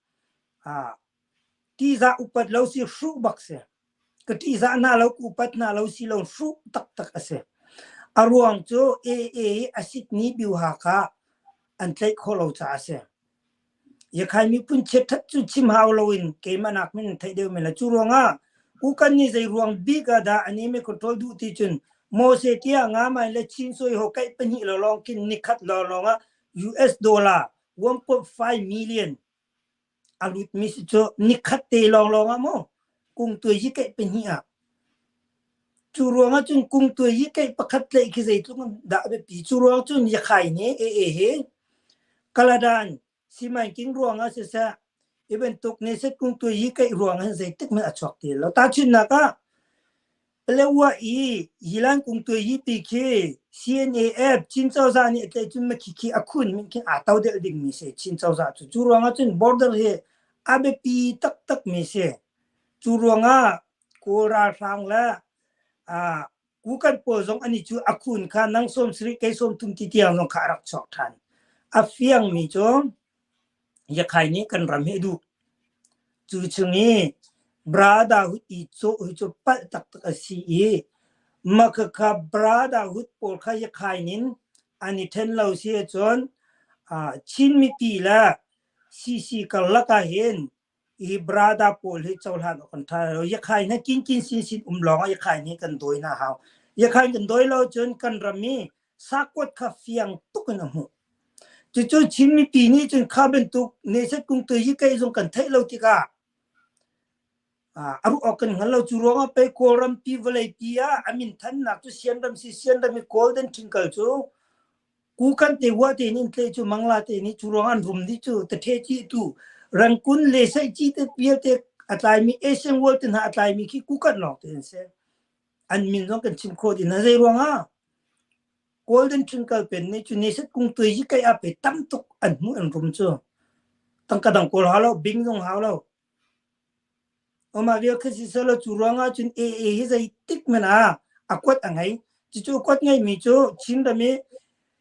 tihzah upat lo si hruh bak si. Ka ṭihzah hna lo, ka upat hna lo si lo hruh taktak a si. A ruang cu AA i a sitni biuha kha an tlaih khawh lo caah a si. Yakhai miphun chiatṭhat cu chim hau loin keimah nak min theih deuh men la. Cu ruangah ukan nih zei ruang bik ah dah an i control duh ti cun Mose tiah nga mai le Chin soi ho kaih pahnih lawlawng khin nikhat lawlawng ah US dollar 1.5 million a lutmi si cu nikhat te lawnglawng ah maw kungtuai hi keih pahnih ah cu ruangah cun kungtuai hi keih pakhat tlaih khi zeitluk dah a biapi cu ruang cun yakhai nih ee he kaladan simanking ruangah siseh i bantuk ne set kungtuai hi keih ruang hin zeitik hmanh a chuak ti lo tahchunhnak ah Paletwa i Yilan kungtuai hi ti khi CNAF Chin cozah nih a tlaih cun makhikhi a khun min khin aa to deuh dingmi si Chin cozah cu. Cu ruangah cun border hi a biapi taktakmi si. Cu ruangah Kawl ralhrang le Kukan pawl zong an i cu a khun kha nang 70 kei 30 ti tiang zong kha a rak chuak ṭhan. A fiangmi cu Yakhai nih kan ram hi a duh. Cu chung i Brotherhood i cawh hi cu palh taktak a si i makhakha Brotherhood pawl kha Yakhai nin an i ṭhen lo si ahcun Chin mipi le CC karlak ah hin hi brother pawl hi cohlan awk an ṭha lo. Yakhai hna kinkin sinsin um lawng ah Yakhai nih kan dawi hna hau. Yakhai kan dawi lo cun kan ram i sakuat kha fiang tuk in a hmuh. Cucu Chin mipi nih cun kha bantuk neset kung tu hi kei zong kan theih lo tikah a ruah awk kan hngal lo. Cu ruangah pei Kawlram pi vawlei pi ah a min thannak cu Sianram si Sianram i Golden Triangle cu Kukan te hua te nin tle cu mangla te nih cu ruang an rum dih cu tathe ci tu Rangkun le sei ci te vialte a tlaimi Asian World te hna a tlaimi khi kukan lawng te an si. An min zong kan chim khawh dih hna. Zei ruangah Golden Triangle pen nih cu neset kung tui hi kai a pe tam tuk an hmuh an rum cu. Tangka dang kawl hau lo, bing zong hau lo. Mah vial khi si selaw cu ruangah cun AA hi zeitik hmanh ah a kuat a ngei. Cucu a kuat ngeimi cu Chinram i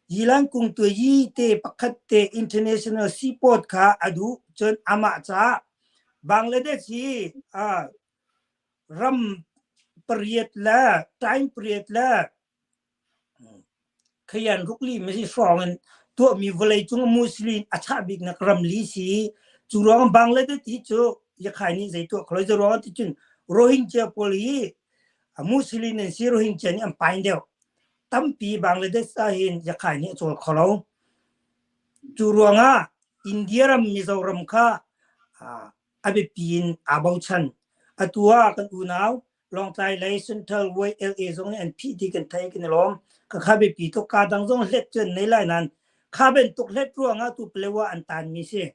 Yilan kungtuayi te pakhat te international seaport kha a duh. Cun amah caah Bangladesh hi ram pariat le time pariat le Khayan rukli masi hrawng in tuahmi vawleicung Muslim a chah biknak ramli si. Cu ruang Bangladesh hi cu Yakhai nih zei tuah kho lo. Zei ruang ti cun Rohingya pawl hi Muslim an si Rohingya nih an pain deuh. Tampi Bangladesh ah hin Yakhai nih a cawl kho lo. Cu ruangah India ram Mizoram kha a biapi in aa bochan. Atu ah kan unau Lawngtlai lei Central YLA zong nih an phih ti kan thei kan i lawm. Khakha biapi tuk ka dang zong hlet cu an nei lai nain kha bantuk hlet ruangah tu Palewa an tanmi si.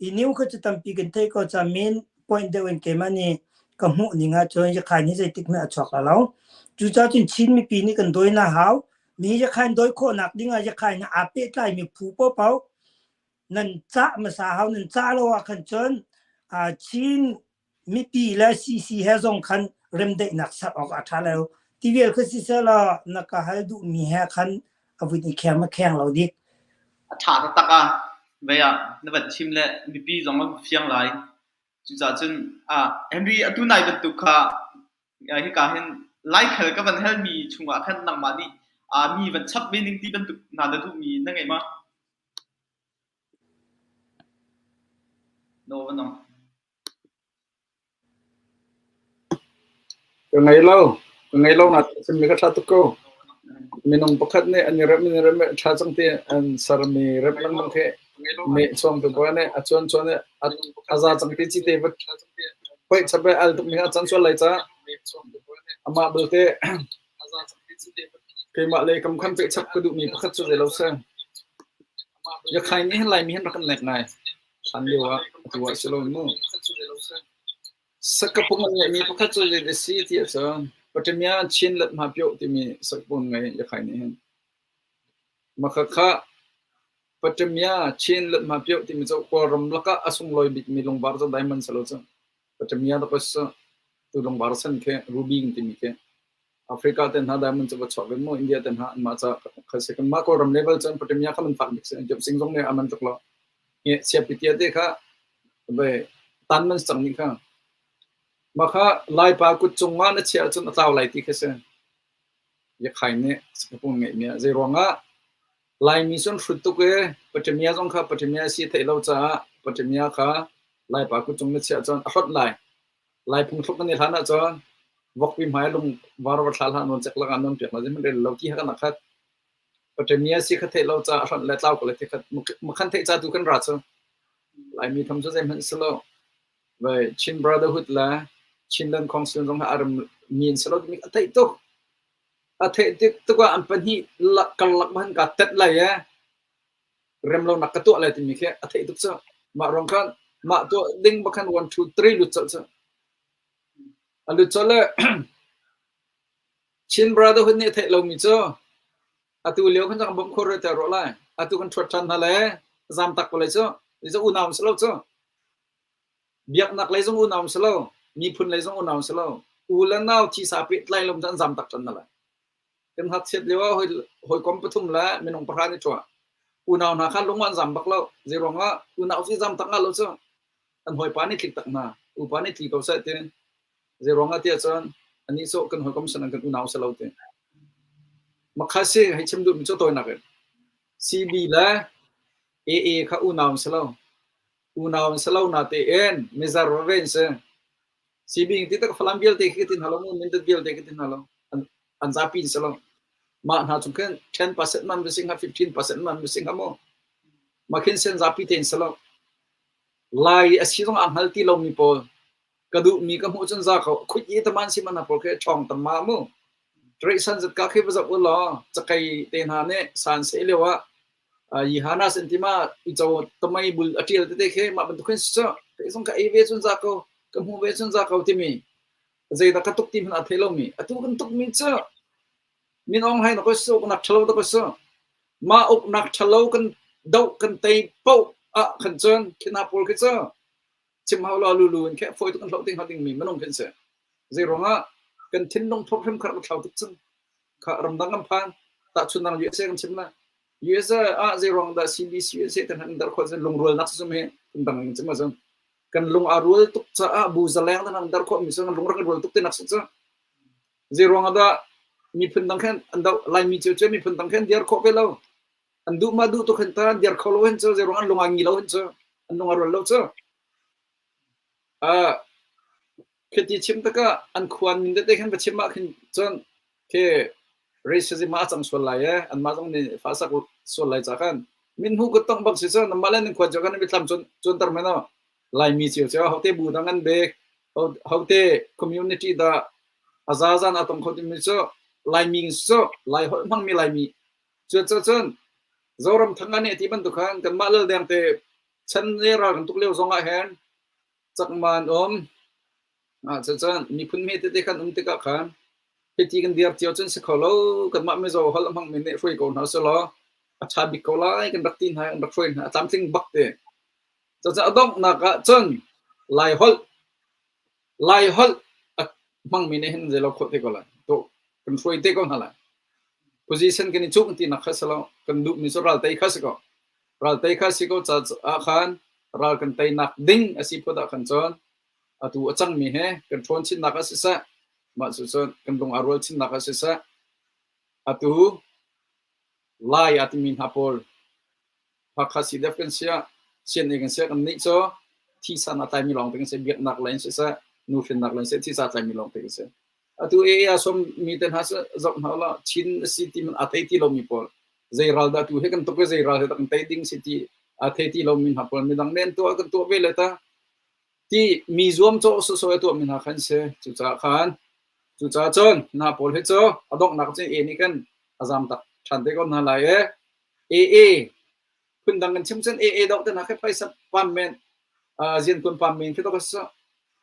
I new kha cu tampi kan thei ko ca main point deuh in keimah nih ka hmuh ning ahcun Yakhain hi zeitik hmanh a chuak la lo. Cucaah cun Chin mipi nih kan dawi na hau. Mi Yakhain dawi khawhnak ding ah Yakhain aa pehtlaimi phu paohpaoh nan cah hmasa hau nan cah lo ah khan cun Chin mipi le CC he zong khan remdaihnak ser awk a ṭha lo. Ti vial kha siseh law na ka hal duhmi he khan a vun i kheng ma kheng lo dik. A ṭha taktak ah vei ah na van chim le mipi zong an fiang lai. Cucaah cun Henry atu nai bantuk kha hika hin Laikhal ka van halmi chungah khan nangmah nih mi van chap ve ning ti bantuk hna na duhmi na ngei ma? No, no. Ka ngei lo. Ka ngei lo na chimmi kha ṭha tuk ko. Minung pakhat nih an i remh in remh ṭha cang ti an sermi remh lengmang khi meh chuang tu bawi nih a cuan cuan i a za cang ti cite va poih chap i al tukmi a can sual lai caah amah belte keimah lei kam khan peh chap ka duhmi pakhat cu zei lo si. Yakhai nih hin Laimi hin rak kan nek ngai. Hlan lio ah atu ah si lo mu. Sakapung an ngeihmi pakhat cu zei a si ti ahcun Paṭamia Chin Lat Hma Pioh timi sakapung an ngei Yakhai nih hin. Makhakha Paṭamia Chin Lat Hma Pioh timi cu Kawlram lakah a sunglawi bikmi lungvar cu diamond si lo cu. Paṭamia rak si tu lungvar sen khi ruby kan timi khi. Africa te hna diamond cu va chuak ve mu India te hna anmah ca kha si kanmah Kawlram level cun Paṭamia kha man fak bik si. Job Sing zong nih a man tuk lo. Siapitia te kha ve tan man cang nih kha mah kha Laipa kut cung ah na chiah ahcun a tlau lai ti kha si. Yakhai nih Singapore ngeihmi ah zei ruangah Laimi cu an hrut tuk i Paṭamia zong kha Paṭamia si theih lo caah Paṭamia kha Laipa kut cung na chiah ahcun a hlonh lai. Lai phungthluk kan i hlan ahcun vokpi hmai lung var va thla hlah nawn cek lakah nawn piak la zeihmanh rel lo ti kha kan khat. Paṭamia si kha theih lo caah a hlonh le tlau ko le ti khat makhan theih ca tu kan ra cu. Laimi tham cu zeihmanh si lo. Vai Chin Brotherhood le Chinland Council zong hi a ram mi an si lo timi a theih tuk. A theih tik tuk ah an pahnih karlak man ka tet lai e. Remlonak ka tuah lai timi khi a theih tuk cu. Mah ruang khan mah tuah ding bakhan 1 2 3 lut colh cu. A lut colh le Chin Brotherhood nih a theih lomi cu atu lio khan cang bawmh khawh te rawh lai. Atu kan ṭhuat ṭhan hna le zam tak ko lai cu. Ni cu unau si lo cu. Biaknak lei zong unau si lo. Miphun lei zong unau si lo. U le nau thisa pehtlai lo an zam tak ṭhan na lai. Kan ngakchiat lio ah hawikom pathum le minung pahra nih ṭuah. Unau hna kha lung an zam bak lo. Zeiruang ah unau cu zam tak nga lo cu. An hawipa nih tlik tak hna. Upa nih tli ko seh ti. Zeiruang ah tiah cun anih cu kan hawikom sin kan unau si lo ti. Makha si hei chim duhmi cu tawinak in. CB le AA kha unau an si lo. Unau an si lo na tein mizar veve an si. CB ti tak Falam vialte khi ti hna lo mu, Mindat vialte khi ti hna lo. An, an zapi in si lo. Mah hna chung khin 10% man va si hnga, 15% man va si hnga mu. Mah khin sen zapi te in si lo. Lai a si zong aa hngal ti lomi pawl ka duhmi ka hmuh cun za ko khuit i taman si man pawl khi ṭhawng tam ma mu. Ṭreih san zat ka khi va zoh u law cakei te hna nih san se lio ah Yihanas an ti ma uico tamai bul a ṭial tete khi mah bantuk hin si cu kei zong ka ei ve cun za ko ka hmu ve cun za ko timi zeidah ka tuk ti hmanh aa thei lomi atu kan tukmi cu Min Aung Hlaing na ko si uknak ṭhalo da ko si mah uknak ṭhalo kan doh kan tei paoh ah khan cun khi hna pawl khi cu chim hau lo lulu in khe fawi tuk kan hloh ding hnga dingmi minung khin si zei ruangah kan thinlung phok hrim kha rak thlau tuk cang kha ramdang kan phan tahchunnak USA kan chim la USA ah zei ruang dah CBC USA tan han dar khawh lungrualnak sum hi kan dang in chim azum kan lung a rual tuk caah bu zaleng tan han dar khawh mi sun lung rak rual tuk te nak su zei ruang dah miphun dang khan an do laimi cu cu miphun dang khan diar khawh ve lo an duh ma duh tuk hin ta an diar kho lo hin cu zei ruang an lung a ngi lo hin cu an lung a rual lo cu Khiti chim takah an khuan min tete khan va chim ah khin cun khi racism ah a cang sual lai e anmah zong nih fasak sual lai ca khan min hmu kut tong bak si cun anmah le nan khuan cio khan mitthlam cun cunter men aw Laimi cio cio hote bu dang an bek hote community dah a zazan a tong kho timi cu Laimi cu Lai holh hmangmi Laimi cu cun Zoram thang nih ti bantuk khan kanmah lal deng te chan le ral kan tuk lio zong ah hin cakma an um. Cucun miphun hme tete khan um tikah khan hiti kan dir cio cun si kho lo. Kanmah Mizo holh a hmangmi nih hruai ko hna selaw a ṭha bik ko lai kan rak ti hna kan rak hruai hna a tlamtling bak te. Cucaah a donghnak ah cun Lai holh Lai holh a hmangmi nih hin zeilo khawh te ko lai. To kan hruai te ko hna lai. Position kan i cuh tinak kha si lo. Kan duhmi cu ral tei kha si ko. Ral tei kha si ko caah khan ral kan teinak ding a si phut ah khan cun atu a cangmi he kan ṭhawn chinnak ah siseh, mah cucun kan lung aa rual chinnak ah siseh, atu Lai aa timi hna pawl Hakha CDF kan siah, CNA kan siah kannih cu thisa na tlaimi lawngte kan si, biaknak lei in siseh, nuhrinnak lei in siseh, thisa tlaimi lawngte kan si. Atu AA a sawmmi te hna cu zoh hna ulaw Chin a si ti hmanh aa thei ti lomi pawl, zei ral dah tu hi kan tuk i zei ral hi dah kan tei ding si ti aa thei ti lomi hna pawl midang nih an tuah kan tuah ve le ta ti mi zuamcawh sawsawh a tuahmi hna khan si. Cucaah khan cucaah cun hna pawl hi cu a donghnak cun AA nih khan a zam tak ṭhan te ko hna lai i AA phundang kan chim cun AA doh te hna khi phaisa pam men ziankun pam men khi to ka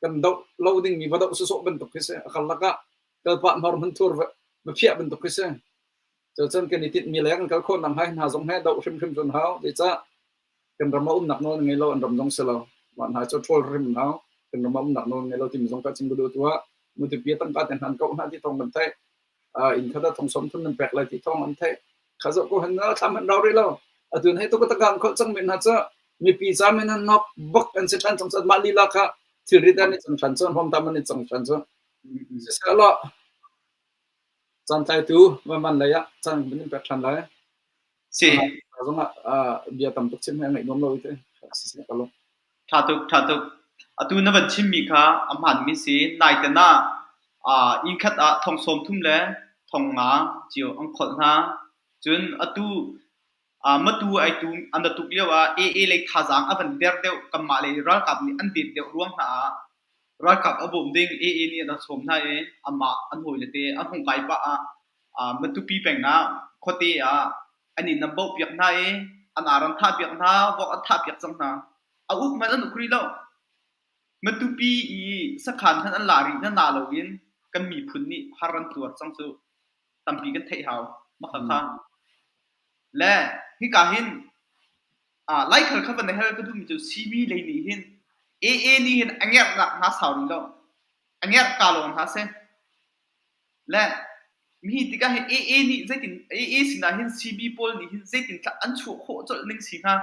kan doh lo ding mi va doh sawsawh bantuk khi si a karlak ah kalpah hmar hmun thur va phiah bantuk khi si cucun kan i tinh mi le kan kal khawh nak hai hna zong he doh hrimhrim cun hau zeicah kan ram ah umnak nawl ngei lo an ram zong si lo mah hna cu ṭhawl hrim hau kan ram ah umnak nawl ngei lo timi zong ka chim ka duh tuah mutupi tangka te hnan ko hna ti thong kan theih inn khat ah thong som thum nan pek lai ti thong an theih kha zoh ko han thlam han rau rih lo atun hei tuk takang khol cang men ha cha mipi ca men han nok bak an si than chang chat mah lila kha thilrit an i cang than chon hom tam an i cang than chu siselo caan tlaitu man lei ah caan bin pek than lai Si. Zong ah bia tam tuk chim he ngaih nuam lo te si ka lo Tha tuk, tha tuk. Atu na van chimmi kha a hmaanmi si. Naiten ah aa inn khat ah thong 30 le thong nga cio an kholh hna. Cun atu aa matu ai tu an ra tuk lio ah AA lei thazaang a van der deuh kanmah lei ralkap nih an det deuh ruang hna ah ralkap a bawm ding AA nih an sawm hna i amah an hawile te an hung kai pah ah aa Matupi peng ah khuate ah an inn an bauhpiak hna i an ar an thahpiak hna, vok an thahpiak cang hna. A uk hmanh an uk rih lo. Matupi i sakhan hmanh an la rih na na loin kan miphun nih har an tuar cang cu tampi kan theih hau. Makhakha. Le hika hin ah Laikhal kha van hel ka duhmi cu CB lei nih hin AA nih hin a ngerhnak hna sau rih lo. A ngerh ka lawng hna si. Le mi tikah hin AA nih zeitin AA sinah hin CB pawl nih hin zeitin an chuah khawh colh ning si hnga?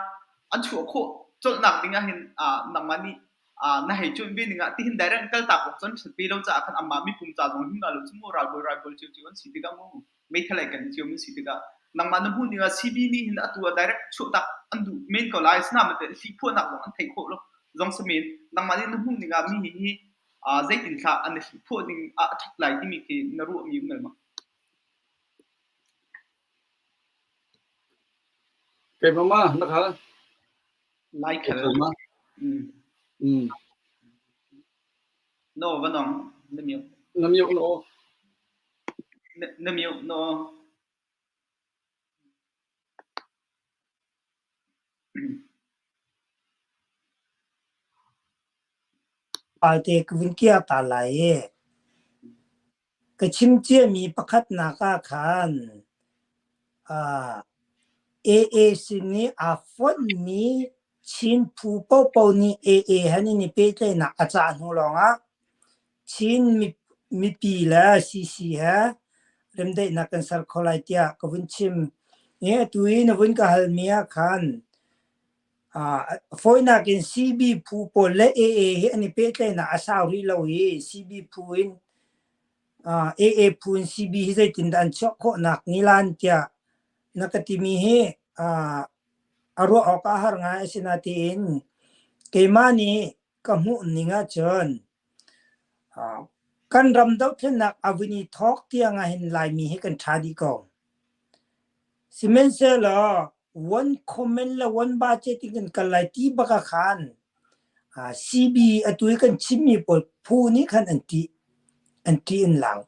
An chuah khawh colhnak ding ah hin nangmah nih na hei cuanh ve ning ah tihin direct in kaltak awk cun pe lo caah khan amah mipum ca zong him lo cu mu ralbawi ralbawi cio an si tikah mu meithalei kan cio mi si tikah nangmah na hmuh ning ah CB nih hin atu ah direct chuahtak an duh men ko lai sina mate hli phuahnak zong an theih khawh lo zong si men nangmah nih na hmuh ning ah mi hi zeitin thla an i hli phuah ding ah a ṭhat lai timi khi na ruah mi um el ma? Keimah ma na khal? Lai khal. Ma. Mm. No, vanong na mute. Na mute no. Na mute no. Palte ka vun kiar ta lai i ka chim ciami pakhatnak ah khan AA sin i aa fonhmi Chin phu paohpaoh nih AA he an i pehtlaihnak a cah hnu lawngah Chin mipi le CC he remdaihnak kan ser kho lai tiah ka vun chim. I atu i na vun ka halmi ah khan fawinak in CB phu pawl le AA hi an i pehtlaihnak a sau rih lo i CB phu in AA phu in CB hi zeitindah an chuah khawhnak nilan tiah na ka timi hi a ruah awk a har ngai. Asinain keimah nih ka hmuh ning ahcun kan ram dohthlennak a vun i thawk tiang ahhin Laimi hi kan ṭha dih ko. Sihmanhsehlaw one comment le one budget in kan kal lai ti bak ah khan CB atu i kan chimmi pawl phu nih khan an ṭih. An ṭih in lau.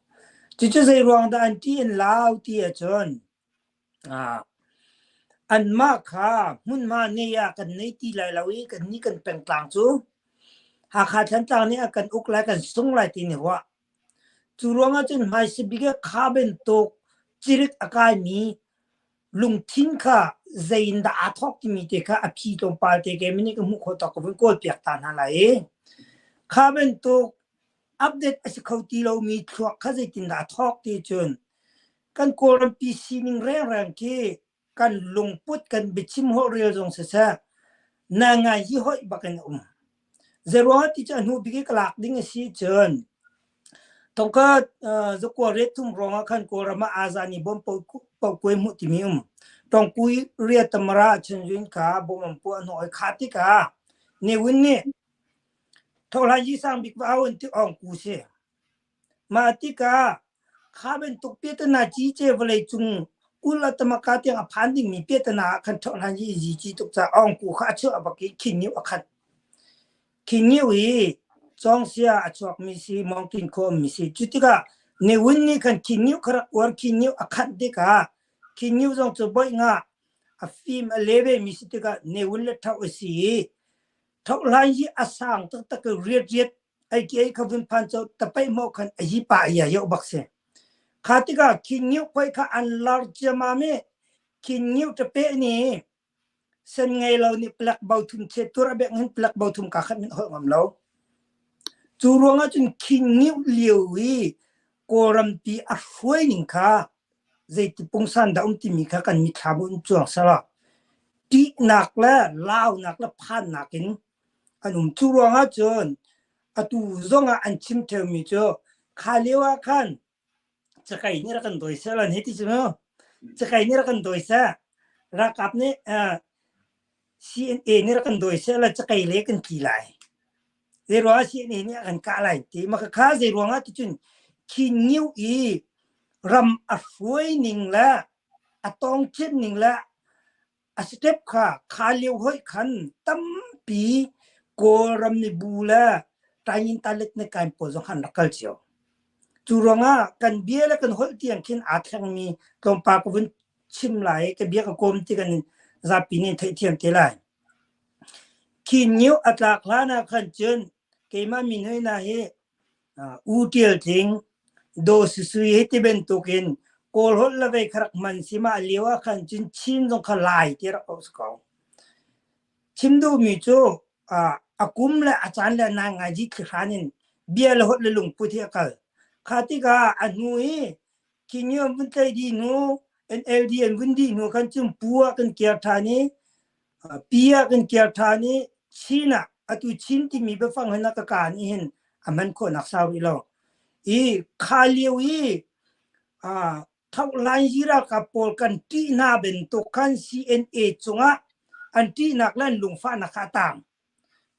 Cucu zei ruang dah an ṭih in lau ti ahcun Anmah kha hmunhma nei ah kan nei ti lai lo i kannih kan pengtlang cu Hakha Thantlang nih a kan uk lai, kan sung lai ti nih ruah. Cu ruangah cun hmaisabik ah kha bantuk cirik a kaimi lungthin kha zei in dah aa thawk timi te kha a phi tlawmpal te ke nih ka hmuh khawh tawk ka vun kawlpiak ta hna lai i kha bantuk update a si kho ti lomi thluak kha zeitindah a thawk ti cun Kan Kawlrampi sining rengreng khi kan lungput kan biachim holhrel zong siseh ngai hi hoih bak in a um. Zeiruangah ti cu a hnu bik i ka lak ding a si cun thongkha zakua ret thum ruangah khan Kawlram ah Azani bom paohkuai hmuh timi um. Tongkui ria tamara chunjun kha bom an puah hnawh i kha tikah Ne Win nih thohlan yi sang bik va au an ti ong ku si. Mah tikah kha bantuk piahtana cice vawleicung kul a tamaka tiang a phan dingmi piahtana ah khan ṭhohhlan i zici tuk caah awngku kha a chuah bak i khingngiu a khat. Khingngiu hi cawngsia a chuakmi si, mawngtin khua ummi si. Cu tikah Ne Win nih khan khingngiu kha rak uar, khingngiu a khanh tikah khingngiu zong cu boih nga a fim a le vemi si tikah Ne Win le ṭhoh a si i ṭhohhlan hi a sang taktak i riat riat ai ki ai kha vun phan cho tapai mo khan a hi pa ya yo bak se kha tikah khin ngiu khoi kha an lar chiama me khin ngiu te pe ni sen ngei lo ni plak bo thum che tur a bek hin plak bo thum ka khat min hol ngam lo chu ruangah cun khin ngiu liu hi kawlram pi a hruai ning kha zeiti pungsan dah um timi kha kan mithla bu in chuang sala ṭihnak le launak le phannak in an um. Cu ruangah cun atu zongah an chim ṭheumi cu kha lio ah khan cakei nih rak kan dawi seh lan hei ti cu mu. Cakei nih rak kan dawi seh. Ralkap nih uh, CNA nih rak kan dawi seh la cakei le kan tli lai. Zei ruangah CNA nih a kan kah lai ti. Maka kha zei ruangah ti cun khi ngiu i ram a hruai ning le a tong chin ning le A step kha kha lio hoih khan tampi Kawlram mibu le Tayin Talet ne kain pawl zong an rak kal cio. Cu ruangah kan bia le kan holh tiang khin aa thlengmi tlawmpal ka vun chim lai i ka bia ka kawm ti kan zapi nih theihthiam te lai. Khi nio a tlak hlan ah khan cun keimah min hoi na hi U Ṭial Tling, Daw Susui hi ti bantukin Kawl holh le vei kha rak hman si mah lio ah khan cun Chin zong kha Lai ti rak auh si ko. Chim duhmi cu a kum le a caan le nai ngai ji thli hran in Bia le holh le lungput hi a kal. Kha tikah a hnu i King an vun tlaih dih hnu, NLD an vun dih hnu khan cun pu ah kan kir ṭhan i pi ah kan kir ṭhan i Chin ah atu Chin timi biafang hin a ka kaa nih hin a hman khawhnak sau rih lo. I kha lio i Thohlainzi ralkap pawl kan ṭih hna bantuk khan CNA cungah an ṭihnak le an lungfahnak kha a taang.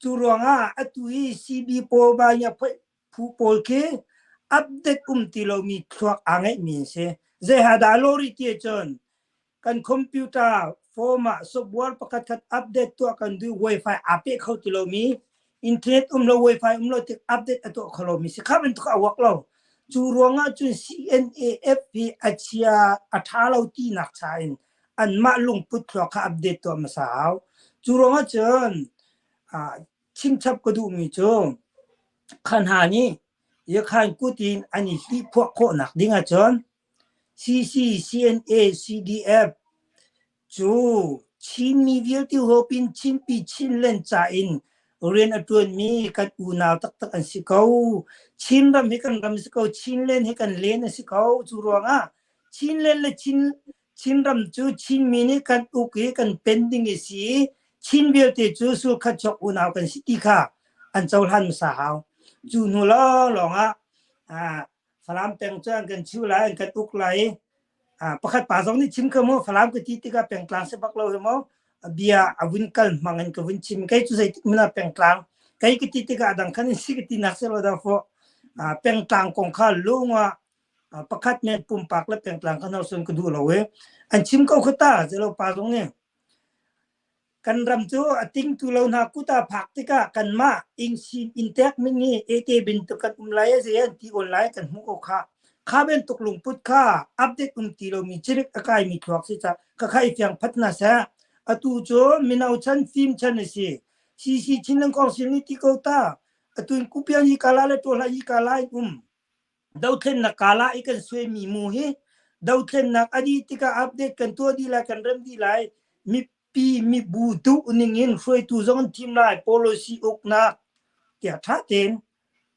Cu ruangah atu i CB pawl phu pawl khi update um ti lomi thluak aa ngeihmi an si. Zei ha dah lawh rih ti ahcun kan computer form ah software pakhat khat update tuah kan duh wifi aa peh kho ti lomi internet um lo wifi um lo tik update a tuah kho lomi si kha bantuk a work lo. Cu ruangah cun CNAF hi a chia a ṭha lo tinak cha in anmah lungput thluak kha update tuah hmasa hau. Cu ruangah cun chimchap ka duhmi cu kha hna nih Yakhan kut in an i hlihphuah khawhnak ding ahcun CC, CNA, CDF cu Chinmi vialte huap in Chinpi Chinland ca in rian a ṭuanmi kan unau taktak an si ko. Chinram hi kan ram a si ko. Chinland hi kan len a si ko. Cu ruangah Chinland le Chin Chinram cu Chinmi nih kan uk i kan pen ding a si i Chin vialte cu sulkhat chuak unau kan si ti kha an cohlan hmasa hau. Cu hnu lawnglawng ah Falam peng cu an kan chiu lai, an kan uk lai i pakhat pa zong nih chim kha mu Falam ka ti tikah pengtlang si bak lo hi mu bia a vun kal hmang in ka vun chim kei cu zeitik hmanh ah pengtlang kei ka ti tikah a dang khan in si ka ti nak si lo dah fawh pengtlang kong kha lung ah pakhat men pumpak le pengtlang kan hausun ka duh lo i an chim ko kha ta zelo pa zong nih kan ram cu a tingtu lo hna kut ah phak tikah kanmah ingsin inntek ning hi ete bantuk kan um lai a zei an ti awn lai kan hmuh ko kha. Kha bantuk lungput kha update um ti lomi cirik a kaimi thluak si ca ka kha i fiang phat hna seh. Atu cu mino chan fim chan a si. CC Chinland Council nih ti ko ta. Atu in kupian hi kala le tuahla hi kala in um. Dothlennak kala i kan suaimi mu hi dothlennak a dih tikah update kan tuah dih lai kan rem dih lai mipi mibu duh ning in hruaitu zong an thim lai policy uknak tiah ṭha tein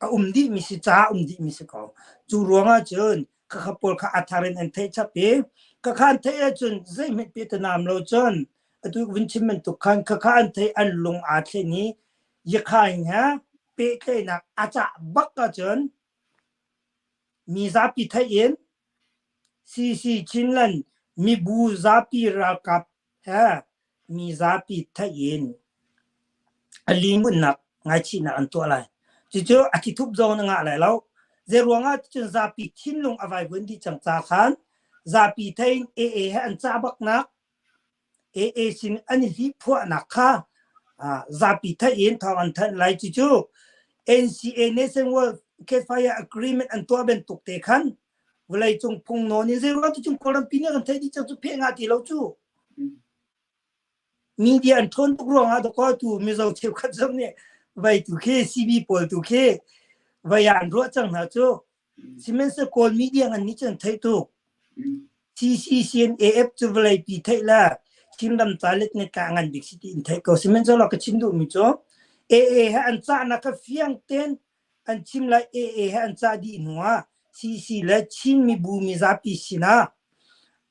a um dih mi si ca um dih mi si ko cu ruangah cun khakha pawl kha a thar in an theih chap i khakha an theih ahcun zeihmanh piatanam lo cun atu vun chim bantuk khan khakha an theih an lung aa thlen i Yakhain he pehtlaihnak a cah bak ahcun mi zapi theih in CC Chinland mibu zapi ralkap he mi zapi theih in a limunnak ngaichihnak an tuah lai. Cucu a thlithup zong na ngah lai lo. Zeiruangah ticun zapi thinlung a vaivuan dih cang ca khan zapi theih in AA he an cah baknak AA sin an i hlihphuahnak kha zapi theih in thawng an thanh lai. Cucu NCA Nationwide Ceasefire Agreement an tuah bantuk te khan vawleicung phung nawn in zeiruang ti cun Kawlrampi nih kan theih dih cang cu pheh ngah ti lo cu. Media an ṭhawn tuk ruangah dakaw tu Mizo cheukhat zong nih vai tu khi CB pawl tu khi vai ah an ruah cang hna cu. Sihmanhsehlaw Kawl media ngan nih cun theih tuk. CCCNAF cu vawleipi theih le Chinram ca let ne tla ngan bik si ti in theih ko. Sihmanhsehlaw ka chim duhmi cu AA he an cahnak kha fiang tein an chim lai AA he an cah dih hnu ah CC le Chin mibu mizapi sinah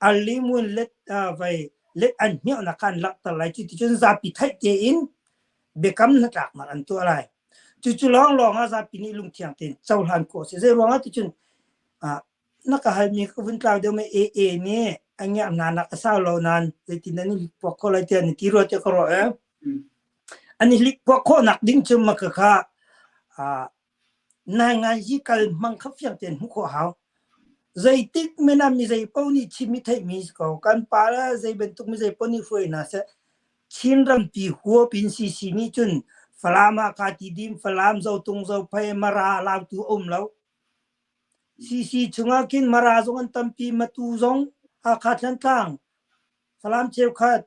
alimun let vai let an hmiaknak kha an langhter lai. Cuticun zapi theih tein biakam hnatlaknak an tuah lai. Cucu lawnglawng ah zapi nih lungthiang tein cohlan khawh a si. Zei ruangah ticun na ka halmi ka vun tlau deuh mi AA nih a ngiak hna nak a sau lo nain zeitin an i hlikpuak khawh lai tiah an i ti rua tiah ka ruah ee. An i hlikpuak khawhnak ding cu maka kha nainganzi kal hmang kha fiang tein hmuh khawh hau. Zeitik men ah mi zei paoh nih chim i theihmi si ko. Kan pa le zei bantuk mi zei paoh nih hruai hna seh. Chin rampi huap in CC nih cun Falam ah kaa ti dim, Falam, Zotung, Zophei, Mara, Lautu a um lo. CC chungah khin Mara zong an tampi, Matu zong, Hakha Thantlang, Falam cheukhat,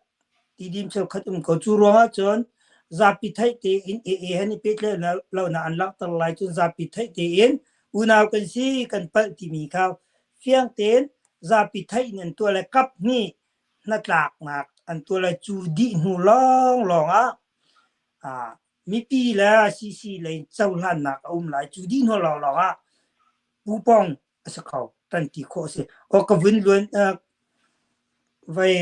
Tidim cheukhat um ko. Cu ruangah cun zapi theih tein AA he an i pehtlaih lonak an langhter lai cun zapi theih tein unau kan si, kan palh timi kha fiang tein zapi theih in an tuah le kap hnih hnatlaknak an tuah lai. Cu dih hnu lawnglawng ah. mipi le CC lei cohlannak a um lai. Cu dih hnu lawnglawng ah pupong a si kho kan ti khawh a si. Aw ka vun luan vai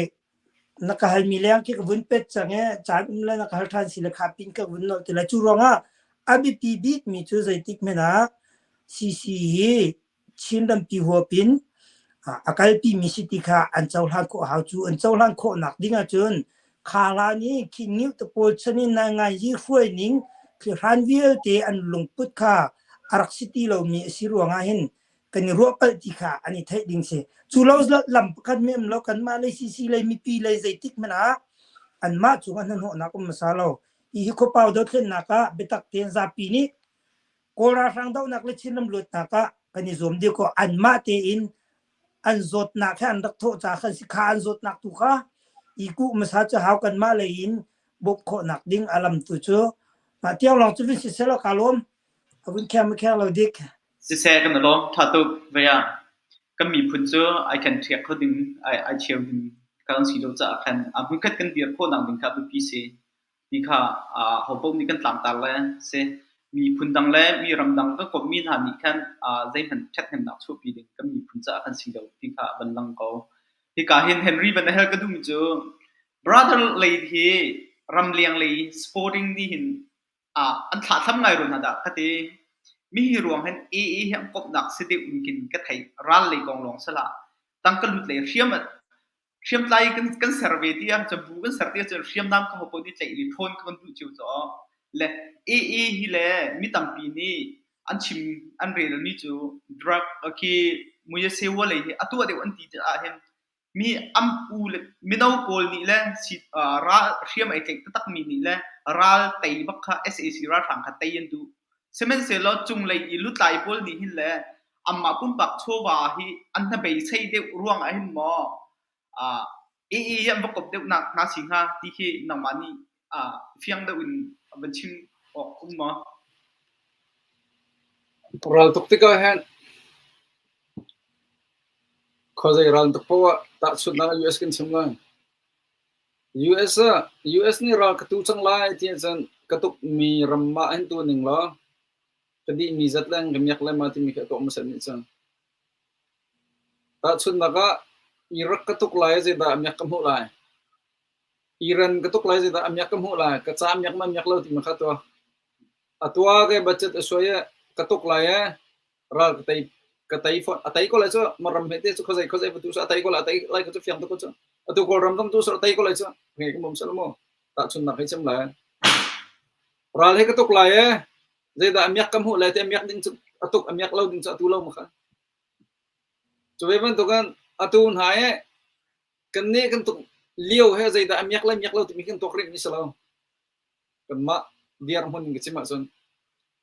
na ka halmi leng khi ka vun pet cang i caan um le na ka hal ṭhan si le kha pin ka vun nolh ti lai. Cu ruangah a biapi bikmi cu zeitik hmanh ah CC hi Chin rampi huap in a kalpimi si ti kha an cohlan khawh a hau. Cu an cohlan khawhnak ding ahcun kha hlan i Khin Ngiu te pawl chan in nainganzi hruai ning thlihran vialte an lungput kha a rak si ti lomi a si ruangah hin kan i ruah palh ti kha an i theih ding si. Cu lo lam pakhat mi um lo kanmah lei CC lei mipi lei zeitik hmanh ah anmah cungah hnahnawhnak um hmasa lo. Hi khuapau dothlennak ah biatak tein zapi nih Kawl ralhrang dohnak le Chinram luatnak ah kan i zuam dih ko. Anmah tein an zawtnak he an rak thawh ca khan si kha an zawtnak tu kha i kuh hmasa cu hau kanmah lei in bawmh khawhnak ding a lam tu cu mah tiang lawng cu vun si selaw ka lawm. A vun kheng ma kheng lo dik. Siseh kan i lawm. Tha tuk. Vei ah kan miphun cu ai kan ṭhiak kho ding, ai ai cheu ding kan si lo caah khan a hmunkhat kan dir khawhnak ding kha biapi si. Ti kha hopaoh nih kan tlangtar le si. Miphun dang le mi ramdang kan komhmi hna nih khan zeihmanh ṭhathnemnak chuahpi ding kan miphun caah kan si lo ti kha a van lang ko. Hika hin Henry van hal ka duhmi cu brother lei hi ramleng lei sporting nih hin an thlahthlam ngai rua hna dah ka ti. Mi hi ruang hin AA hi an komhnak si deuh in khin ka theih. Ral lei kong lawng si hlah. Tangka lut lei hriam hriamtlai kan kan ser ve ti ahcun bu kan ser ti ahcun hriamnam kha hopaoh nih tlaih i ṭhawn kha kan duh cio caw. Le AA hi le mi tampi nih an chim an relmi cu drug khi muyasewa lei hi a tuah deuh an ti ah hin mi an pu le mino pawl nih le si ral hriam ai tlaih taktakmi nih le ral tei bak kha SAC ralhrang kha tei an duh. Sihmanhsehlaw cunglei i lutlai pawl nih hin le anmah pumpak chawva hi an hnabei deuh ruangah hin maw AA hi an va kop deuhnak hna si hnga ti khi nangmah nih fiang deuh in van chim awk um maw? Ral tuk tikah hin khuazei ral tuk paoh ah tahchunhnak ah US kan chim lai. US ah US nih ral ka tu cang lai ti ahcun ka tukmi ram ah hin tu ning law ka dihmi zat le ka miak le ma timi khi a tuah hmasa nih cun. Tahchunhnak ah Iraq ka tuk lai zeidah a miak ka hmuh lai. Iran ka tuk lai zeidah a miak ka hmuh lai. Ka ca miak ma miak lo timi kha tuah. A tua ke budget a suai i ka tuk lai e ral ka tei ka tei fawn a tei ko lai cu ma ram he te cu khazei khazei tu a tei ko lai a tei lai cu fiang tuk ko cu atu kawl ram zong tu a tei ko lai cu nge ka mum sal mu tahchunnak hei chim lai ral he ka tuk lai e zeidah a miak ka hmuh lai te a miak ding cu a tuk a miak lo ding cu atu lo ma kha cu ve bantukin atu hna e kan nih kan tuk lio he zeidah a miak le miak lo timi kan tuak rih mi si lo kanmah dirhmun ka chim ahcun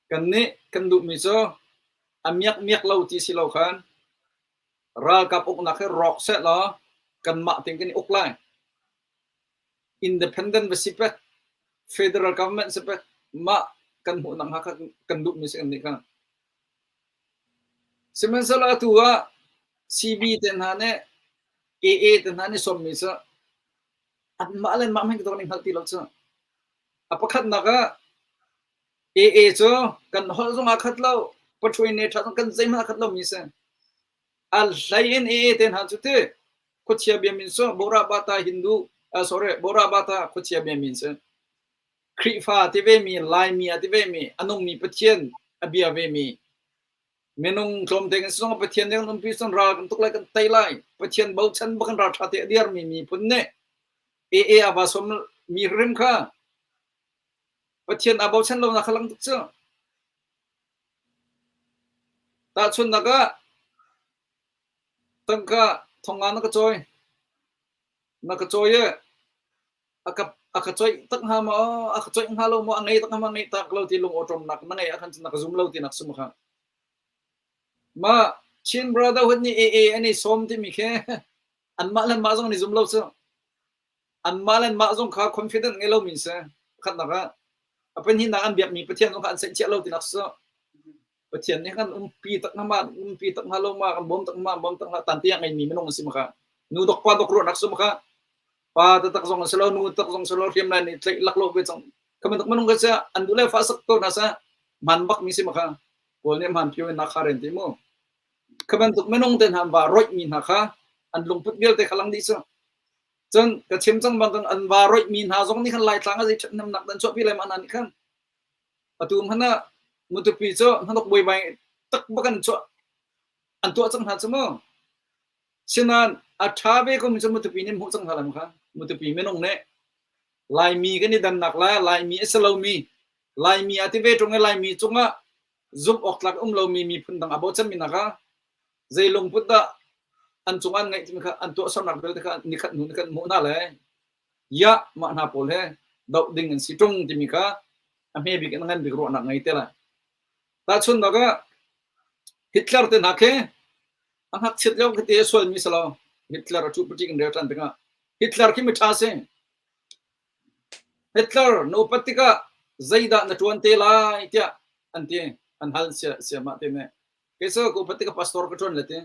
kannih kan duhmi cu a miak miak lo ti si lo khan ralkap uknak hi rawk seh law kanmah tein kan i uk lai. Independent va si pek, federal government si pek, mah kan hmuh nak hnga kha kan duhmi si kannih kha. Sihmanhsehlaw atu ah CB te hna nih AA te hna nih sawmmi cu anmah le anmah hmanh ka ning hngalh ti lo cu. A pakhatnak ah AA cu kan holh zong aa khat lo, pathuai ne ṭha zong kan zeihmanh aa khat lomi si. A hlei in AA te hna cu ti khuachia bia min cu Bora Bata Hindu uh, sorry Bora Bata khuachia bia min si. Khrihfa ti vemi Laimi a ti vemi a nungmi Pathian a bia vemi minung tlawmte kan si zong Pathian nih kan umpi cun ral kan tuk lai kan tei lai Pathian bochan bak kan ral ṭha te a dirmi miphun nih AA a va som mi hrim kha Pathian aa bochan lo nak kha lang tuk cu tahchunhnak ah tangka thonga na ka cawi na ka cawi i a ka a ka coih tak hnga maw a ka coih hnga lo maw a ngei tak hnga maw ngei tak lo ti lung awṭawmnak na ngei ahkhan cun na ka zum lo tinak sum kha ma Chin Brotherhood nih AA an i sawm timi khi anmah le anmah zong an i zum lo cu anmah le anmah zong kha confident ngei lo mi si pakhatnak ah a pahnihnak an biakmi Pathian zong kha an saihchiah lo tinak si Pathian nih kan umpi tak hnga ma umpi tak hnga lo ma kan bawm tak ma bawm tak hnga tan tiang ngeimi minung an si maka nu dok pa dok ruahnak su maka pa taktak zong an si lo nu tak zong si lo hriamnai nih tlaih lak lo ve cang. Kha bantuk minung kha sia an duh le fa sak ko na sa man bak mi si ma kha Kawl nih man phio in na kha ren ti mu. Kha bantuk minung te hna va roih mi hna kha an lungput vialte kha lang dih cu. Cun ka chim cang bang an va roih mi hna zong nih khan Laitlang a zei ṭhathnemnak dan chuahpi lai ma hna nih khan atu hmanh ah Matupi cu hnanok buaibai tak bak an chuah an tuah cang hna cu mu. Sinain a ṭha ve ko mi cu Matupi nih hmuh cang hna lai ma kha. Matupi minung nih Laimi kan i dannak le Laimi a si lomi Laimi a ti ve ṭung i Laimi cungah zumh awk tlak um lomi miphun dang a bochanmi hna kha zei lungput dah an cungah an ngeih timi kha an tuahsernak vialte kha nikhat hnu nikhat hmuh hna le ya mah hna pawl he doh ding an si ṭung timi kha a hme bik in a ngan bik ruahnak ngei te lai. Tahchunhnak ah Hitler te hna khi a ngakchiat lio khi te a sualmi si lo. Hitler a ṭhu pati kan rel ṭhan tikah Hitler khi miṭha si. Hitler na upat tikah zeidah na ṭuan te lai tiah an ti. An hal siamah te nih. Kei cu ka upat tikah pastor ka ṭuan le ti.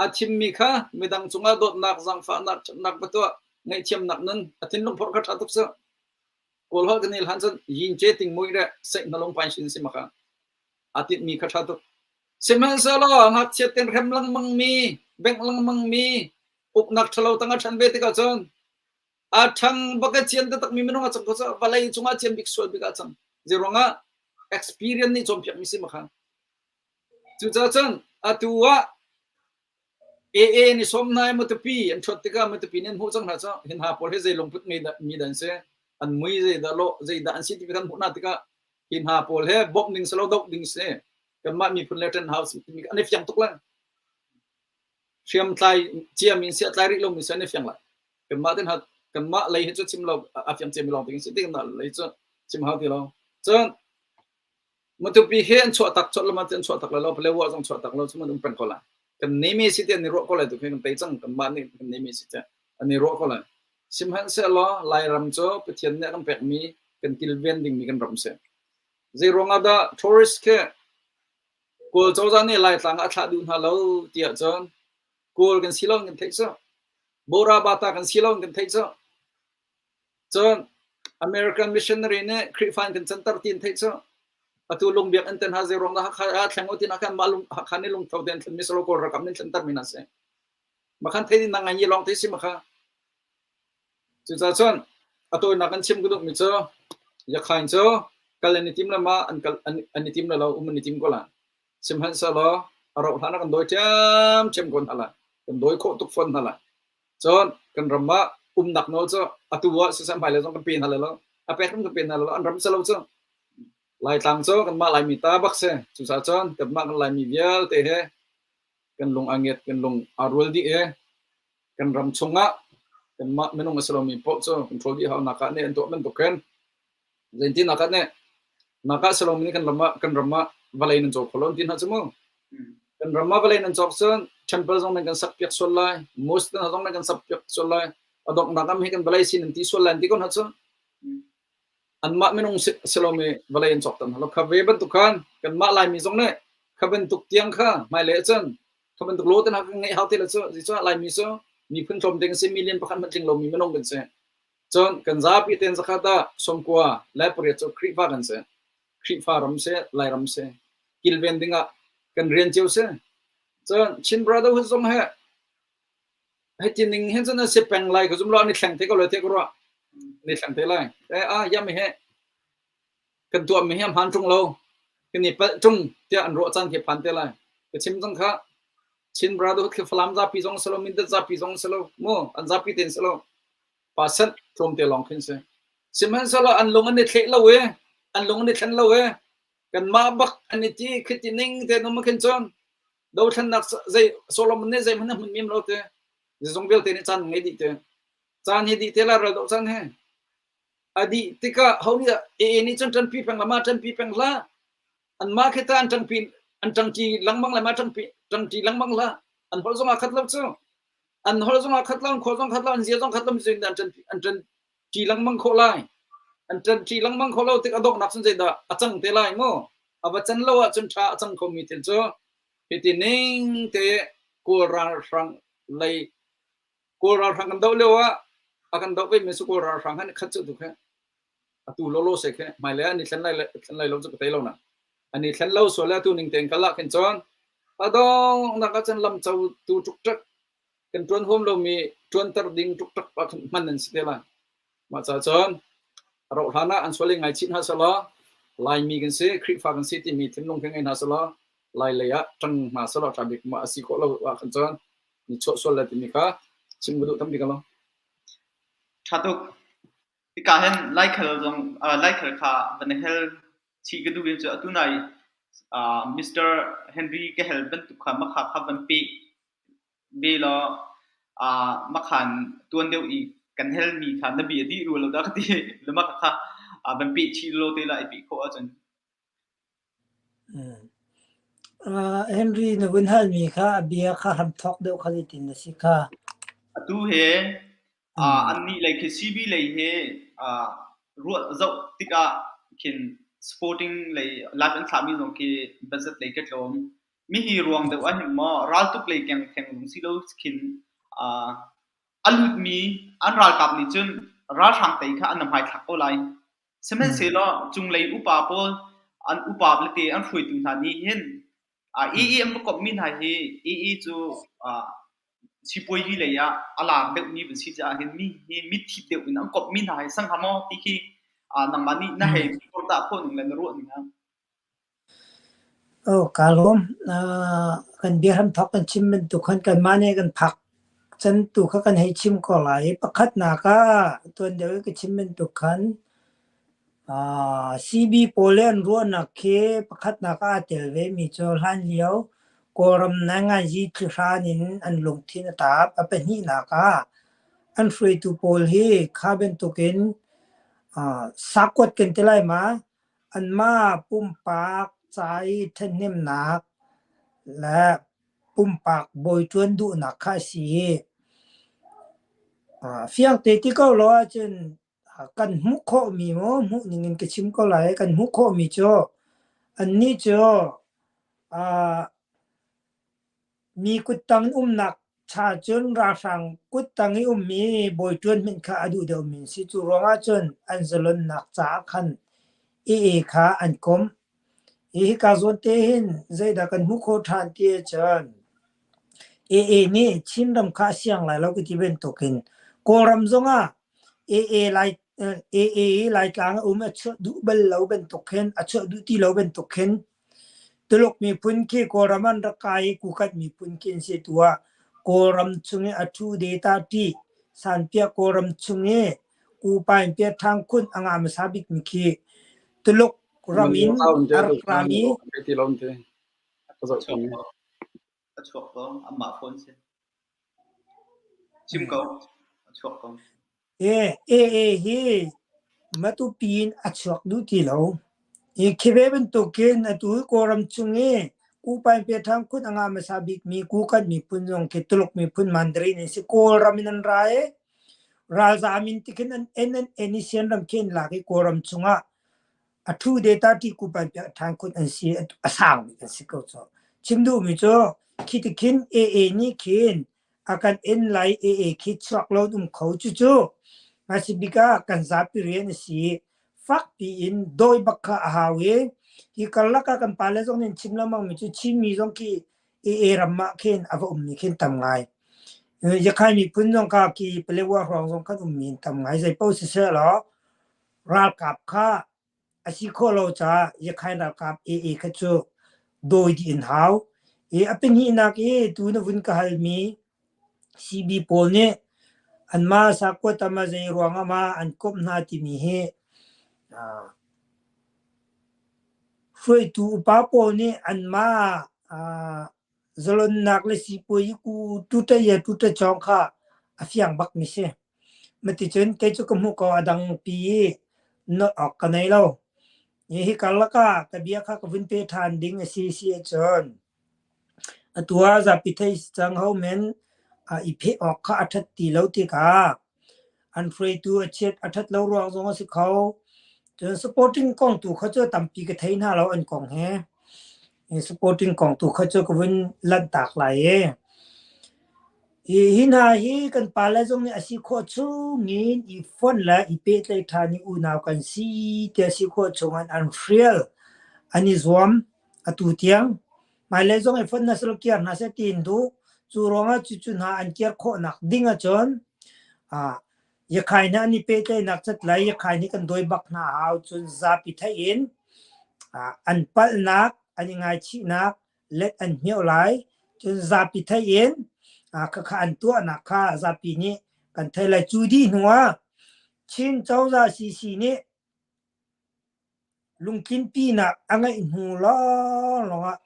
A thimmi kha midang cungah dawtnak, zaangfahnak, ṭhatnak va tuah, ngaihthiamnak nun, a thinlung phorh kha ṭha tuk cu. Kawl holh kan i hlan cun yin ce ting mui re seih na lung pain shin si maka. A tinhmi kha ṭha tuk. Sihmanhsehlaw ngakchia ten hrem lengmang mi, bengh lengmang mi, uknak ṭhalo tang a ṭhan ve tikah cun a ṭhang bak a cian taktak mi minung a cang ko cu vawlei cungah cian bik sual bik ah cang. Zeiruangah experience nih cawnpiak mi si ma kha. Cucaah cun atu ah AA nih sawm hna i Matupi an ṭhuat tikah Matupi nih an hmuh cang hna cu hi hna pawl hi zei lungput ngei dah mi dah an si an mui zeidah lawh zeidah an si ti kan hmuh hna tikah hi hna pawl he bawmh ding si lo doh ding si kanmah miphun le ṭan hau si timi an i fiang tuk lai hriamtlai ciami in si a tlai rih lomi si an i fiang lai kanmah ten kanmah lei hi cu chim lo a fiang ciami lawng te si ti kanmah lei cu chim hau ti lo cun Matupi he an chuah tak chawt lama an chuah tak lo Palewa zong chuah tak lo cu um peng ko lai kan nemi si te an i ruah ko lai tu kan tei cang kanmah nih kan nemi si te an i ruah ko lai sihmanhsehlaw Lairam cu Pathian nih a kan pekmi kan kilven dingmi kan ram si zei ruangah dah tourist khi Kawl cozah nih Laitlang ah a thlah duh hna lo tiah cun Kawl kan si lo kan theih cu Bora Bata kan si lo kan theih cu Cun American missionary nih Khrihfa in kan canter ti an theih cu atu lungbiak an ten hna zei ruang dah Hakha ah thleng u ti na khan mah lung Hakha nih lungtho te an thlen mi salo Kawl ralkap nih thlen ter mi hna si. Makhan thei nang ngai lawng te si makha. Cucaah cun a tawinak an chim ka duh mi cu Yakhain cu kal an i tim le ma an kal an i tim le lo um an i tim ko la. Sihmanhsehlaw a rauh hlan ah kan dawi ṭhiamṭhiam ko hna lai. Kan dawi khawh tuk fawn hna lai. Cun kan ram ah umnak nawl cu atu ah siseh hmailei zong kan pe hna lai lo. A pek kan pe hna lai lo. An ram si lo cu. Laitlang cu kanmah Laimi ta bak si. Cucaah cun kanmah kan Laimi vialte he kan lung aa ngiat, kan lung aa rual dih i kan ram chungah kanmah minung a si lomi paoh cu control dih hau nak ah nih an tuah bantuk khin Zeitinnak ah nih nak ah si lomi nih kan ram ah kan ram ah vawlei nan cawk kho lo an ti hna cu mu. Kan ram ah vawlei nan cawk cun temple zong nan kan sak piak sual lai, mosque hna zong nan kan sak piak sual lai, a donghnak am hi kan vawlei sin an ti sual lai an ti ko hna cu. Anmah minung si lomi vawlei an cawk tam hna lo. Kha ve bantuk khan kanmah Laimi zong nih kha bantuk tiang kha hmailei ahcun kha bantuk law te hna kan ngeih hau te lo cu. Zeicah Laimi cu miphun tlawmte kan si, million pakhat hmanh tling lomi minung kan si. Cun kan zapi tein zakhat ah 98 cu Khrihfa kan si. Khrihfa ram si, Lairam si. Kilven dingah kan rian cio si. Cun Chin Brotherhood zong he hiti ning hin cun an si peng lai ka zum lo an i thleng te ko lai te ka ruah. An i thleng te lai. Eh ah yam he kan tuahmi hi a hmaan ṭung lo. Kan i palh ṭung tiah an ruah caan khi phan te lai. Ka chim cang kha Chin Brotherhood khi Falam zapi zong si lo, Mindat zapi zong si lo, mu an zapi tein si lo. Percent tlawmte lawng khin si. Sihmanhsehlaw an lung an i thleh lo i an lung an i thlen lo i kanmah bak an i ti khiti ning te um khin cun dothlennak zei Solomon nih zeihmanh a hmun mim lo te zeizong vialte nih caan ngei dih te caan hi dih te la ral doh caan he a dih tikah ho nih AA nih cun ṭanpi peng la ma ṭanpi peng hlah anmah khi ta an ṭangpi an ṭangṭi lengmang le ma ṭangpi ṭangṭi lengmang hlah an holh zong aa khat lo cu an holh zong aa khat lo an khua zong khat lo an zia zong khat lo mi an ṭan an ṭanṭi lengmang khawh lai an ṭanṭi lengmang khawh lo tik a donghnak cun zeidah a cang te lai mu a va can lo ahcun ṭha a cang khomi thil cu hiti ning te Kawl ralhrang lei Kawl ralhrang kan doh lio ah a kan doh ve mi cu Kawl ralhrang han khat cu tu kha. Atu lawlaw se khi hmailei ah an i thlen lai thlen lai lo cu ka thei lo na. An i thlen lo sual le atu ning tein kal ah khin cun a donghnak ah cun lam co tu ṭukṭak kan ṭuan huam lomi ṭuanter ding ṭukṭak ah khin hman an si te lai. Mah ca cun a rauh hlan ah an sual i ngaichih hna selaw Laimi kan si, Khrihfa kan si timi thinlung khi ngei hna selaw Lai lei ah ṭang hna selaw ṭha bik mah a si khawh lo ah khan cun ni chuah sual le timi kha chim ka duh tam bik lo. Ṭha tuk. Hika hin Laikhal zong Laikhal kha van i hel chih ka duh i cu atu nai Mr. Henry ka hel bantuk kha makha kha van peh ve law makhan tuan deuh i kan helmi kha na bia dih rua lo dah ka ti. Le maka kha van peh chih law te la i peh khawh ahcun. Henry na vun halmi kha a bia kha hramthawk deuh kha zeitin na si kha? Atu he annih lei khi CB lei he ruah zoh tikah khin sporting lei live an thlahmi zong khi budget lei ka tlawm. Mihi ruang deuh ah hin maw raltuk lei keng theng zong si lo khin a lutmi an ralkap nih cun ralhrang tei kha an hmaithlak ko lai. Sihmanhsehlaw cunglei upa pawl an upa tete an hruaitu hna nih hin AA an va komhmi hna hi AA cu sipuazi lei ah a lar deuhmi van si caah hin mi hi mitthit deuh in an komhmi hna hi sang hnga maw ti khi nangmah nih na hei dah khawh ning le na ruah ning ah. Aw, kaa lawm. Kan biahram thawk kan chim bantuk khan kanmah nih kan phak can tu kha kan hei chim ko lai i pakhatnak ah tuan deuh i ka chim bantuk khan CB pawl le an ruahnak khi pakhatnak ah aa tel vemi cu hlanlio Kawlram nainganzi thlihran in an lungthin a taap. A pahnihnak ah an hruaitu pawl hi kha bantukin sakuat kan ti lai ma, Anmah pumpak ca i ṭhathnemnak le pumpak bawi ṭuan duhnak kha a si i fiangte ti ko lo ahcun kan hmuh khawhmi maw hmuh ning in ka chim ko lai kan hmuh khawhmi cu annih cu Mi kuttang in umnak cha cun ralhrang kuttang i ummi bawi ṭuan hmanh kha a duh deuhmi an si. Cu ruangah cun an zalonnak caah khan AA kha an komh. Hi hika zawn te hin zeidah kan hmuh khawh ṭhan ti ahcun AA nih Chinram kha a siang lai lo ka ti bantukin Kawlram zongah AA Lai AA i Laitlang a um a chuah duh bal lo bantuk khin a chuah duh ti lo bantuk khin Tuluk miphun khi Kawlram an rak kai i Kukat miphun khi an si tu ah Kawlram chung i a ṭhu data ṭih sanpiah Kawlram chung i Kupain piah ṭhangkhun a ngah hmasa bikmi khi Tuluk ram in a rak rami A chuak ko, amah phone si. Chim ko, a chuak ko. AA hi Matupi in a chuak duh ti lo. Hi khi ve bantukin atu hi Kawlram chung i Kupain Piathang khun a ngah hmasa bikmi Kukan miphun zong khi Tuluk miphun Mandarin an si. Kawlram in an ra i ralzaam in tikhin an en an en i Sianram khi an lak i Kawlram chungah a ṭhu data ṭi Kupain Piathang khun an si a sang bik an si ko cu. Chim duhmi cu khi tikhin AA nih khin a kan en lai AA khi chuak lo um kho cucu hmasabik ah kan zapi rian a si i fakpi in dawi bak kha a hau i hi karlak ah kan pale zong nih an chim lengmang mi cu Chinmi zong khi AA ram ah khin a va ummi khin tam ngai. Yakhai miphun zong kha khi Palewa hrawng zong khan ummi in tam ngai zei paoh siseh law ralkap kha A si khawh lo caah Yakhain ralkap AA kha cu dawi dih an hau. I a pahnihnak i tu na vun ka halmi CB pawl nih anmah sakuat ah ma zei ruangah ma an komh hna timi hi hruaitu upa pawl nih anmah zalonnak le sipuazi tuta-ye tuta-cawng kha a fiang bakmi si. Maticun kei cu ka hmuh ko a dang pi i nolh awk ka nei lo. Hi karlak ah ka bia kha ka vun pe ṭhan ding a si si ahcun atu ah zapi thei cang ho men i pheh awk kha a ṭhat ti lo tikah an hruaitu a chiat a ṭhat lo ruang zong a si kho. Cun supporting kong tu kha cu tampi ka thei hna lo an kong he. Supporting kong tu kha cu ka vun lanhtak lai i. Hi hna hi kan pale zong nih a si khawh chungin i fonh le i pehtlaih ṭhan i unau kan si ti a si khawh chungin an hrial, an i zuam atu tiang. Hmailei zong i fonh hna sehlaw kiar hna seh ti an duh. Cu ruangah cucu hna an kiar khawhnak ding ahcun Yakhai hna an i pehtlaihnak catlai Yakhai nih kan dawi bak hna a hau. Cun zapi theih in an palhnak, an i ngaichihnak, let an hmioh lai. Cun zapi theih in khakha an tuahnak kha zapi nih kan theih lai. Cu dih hnu ah Chin cozah CC nih lungtlinpinak a ngeih hnu lawnglawng ah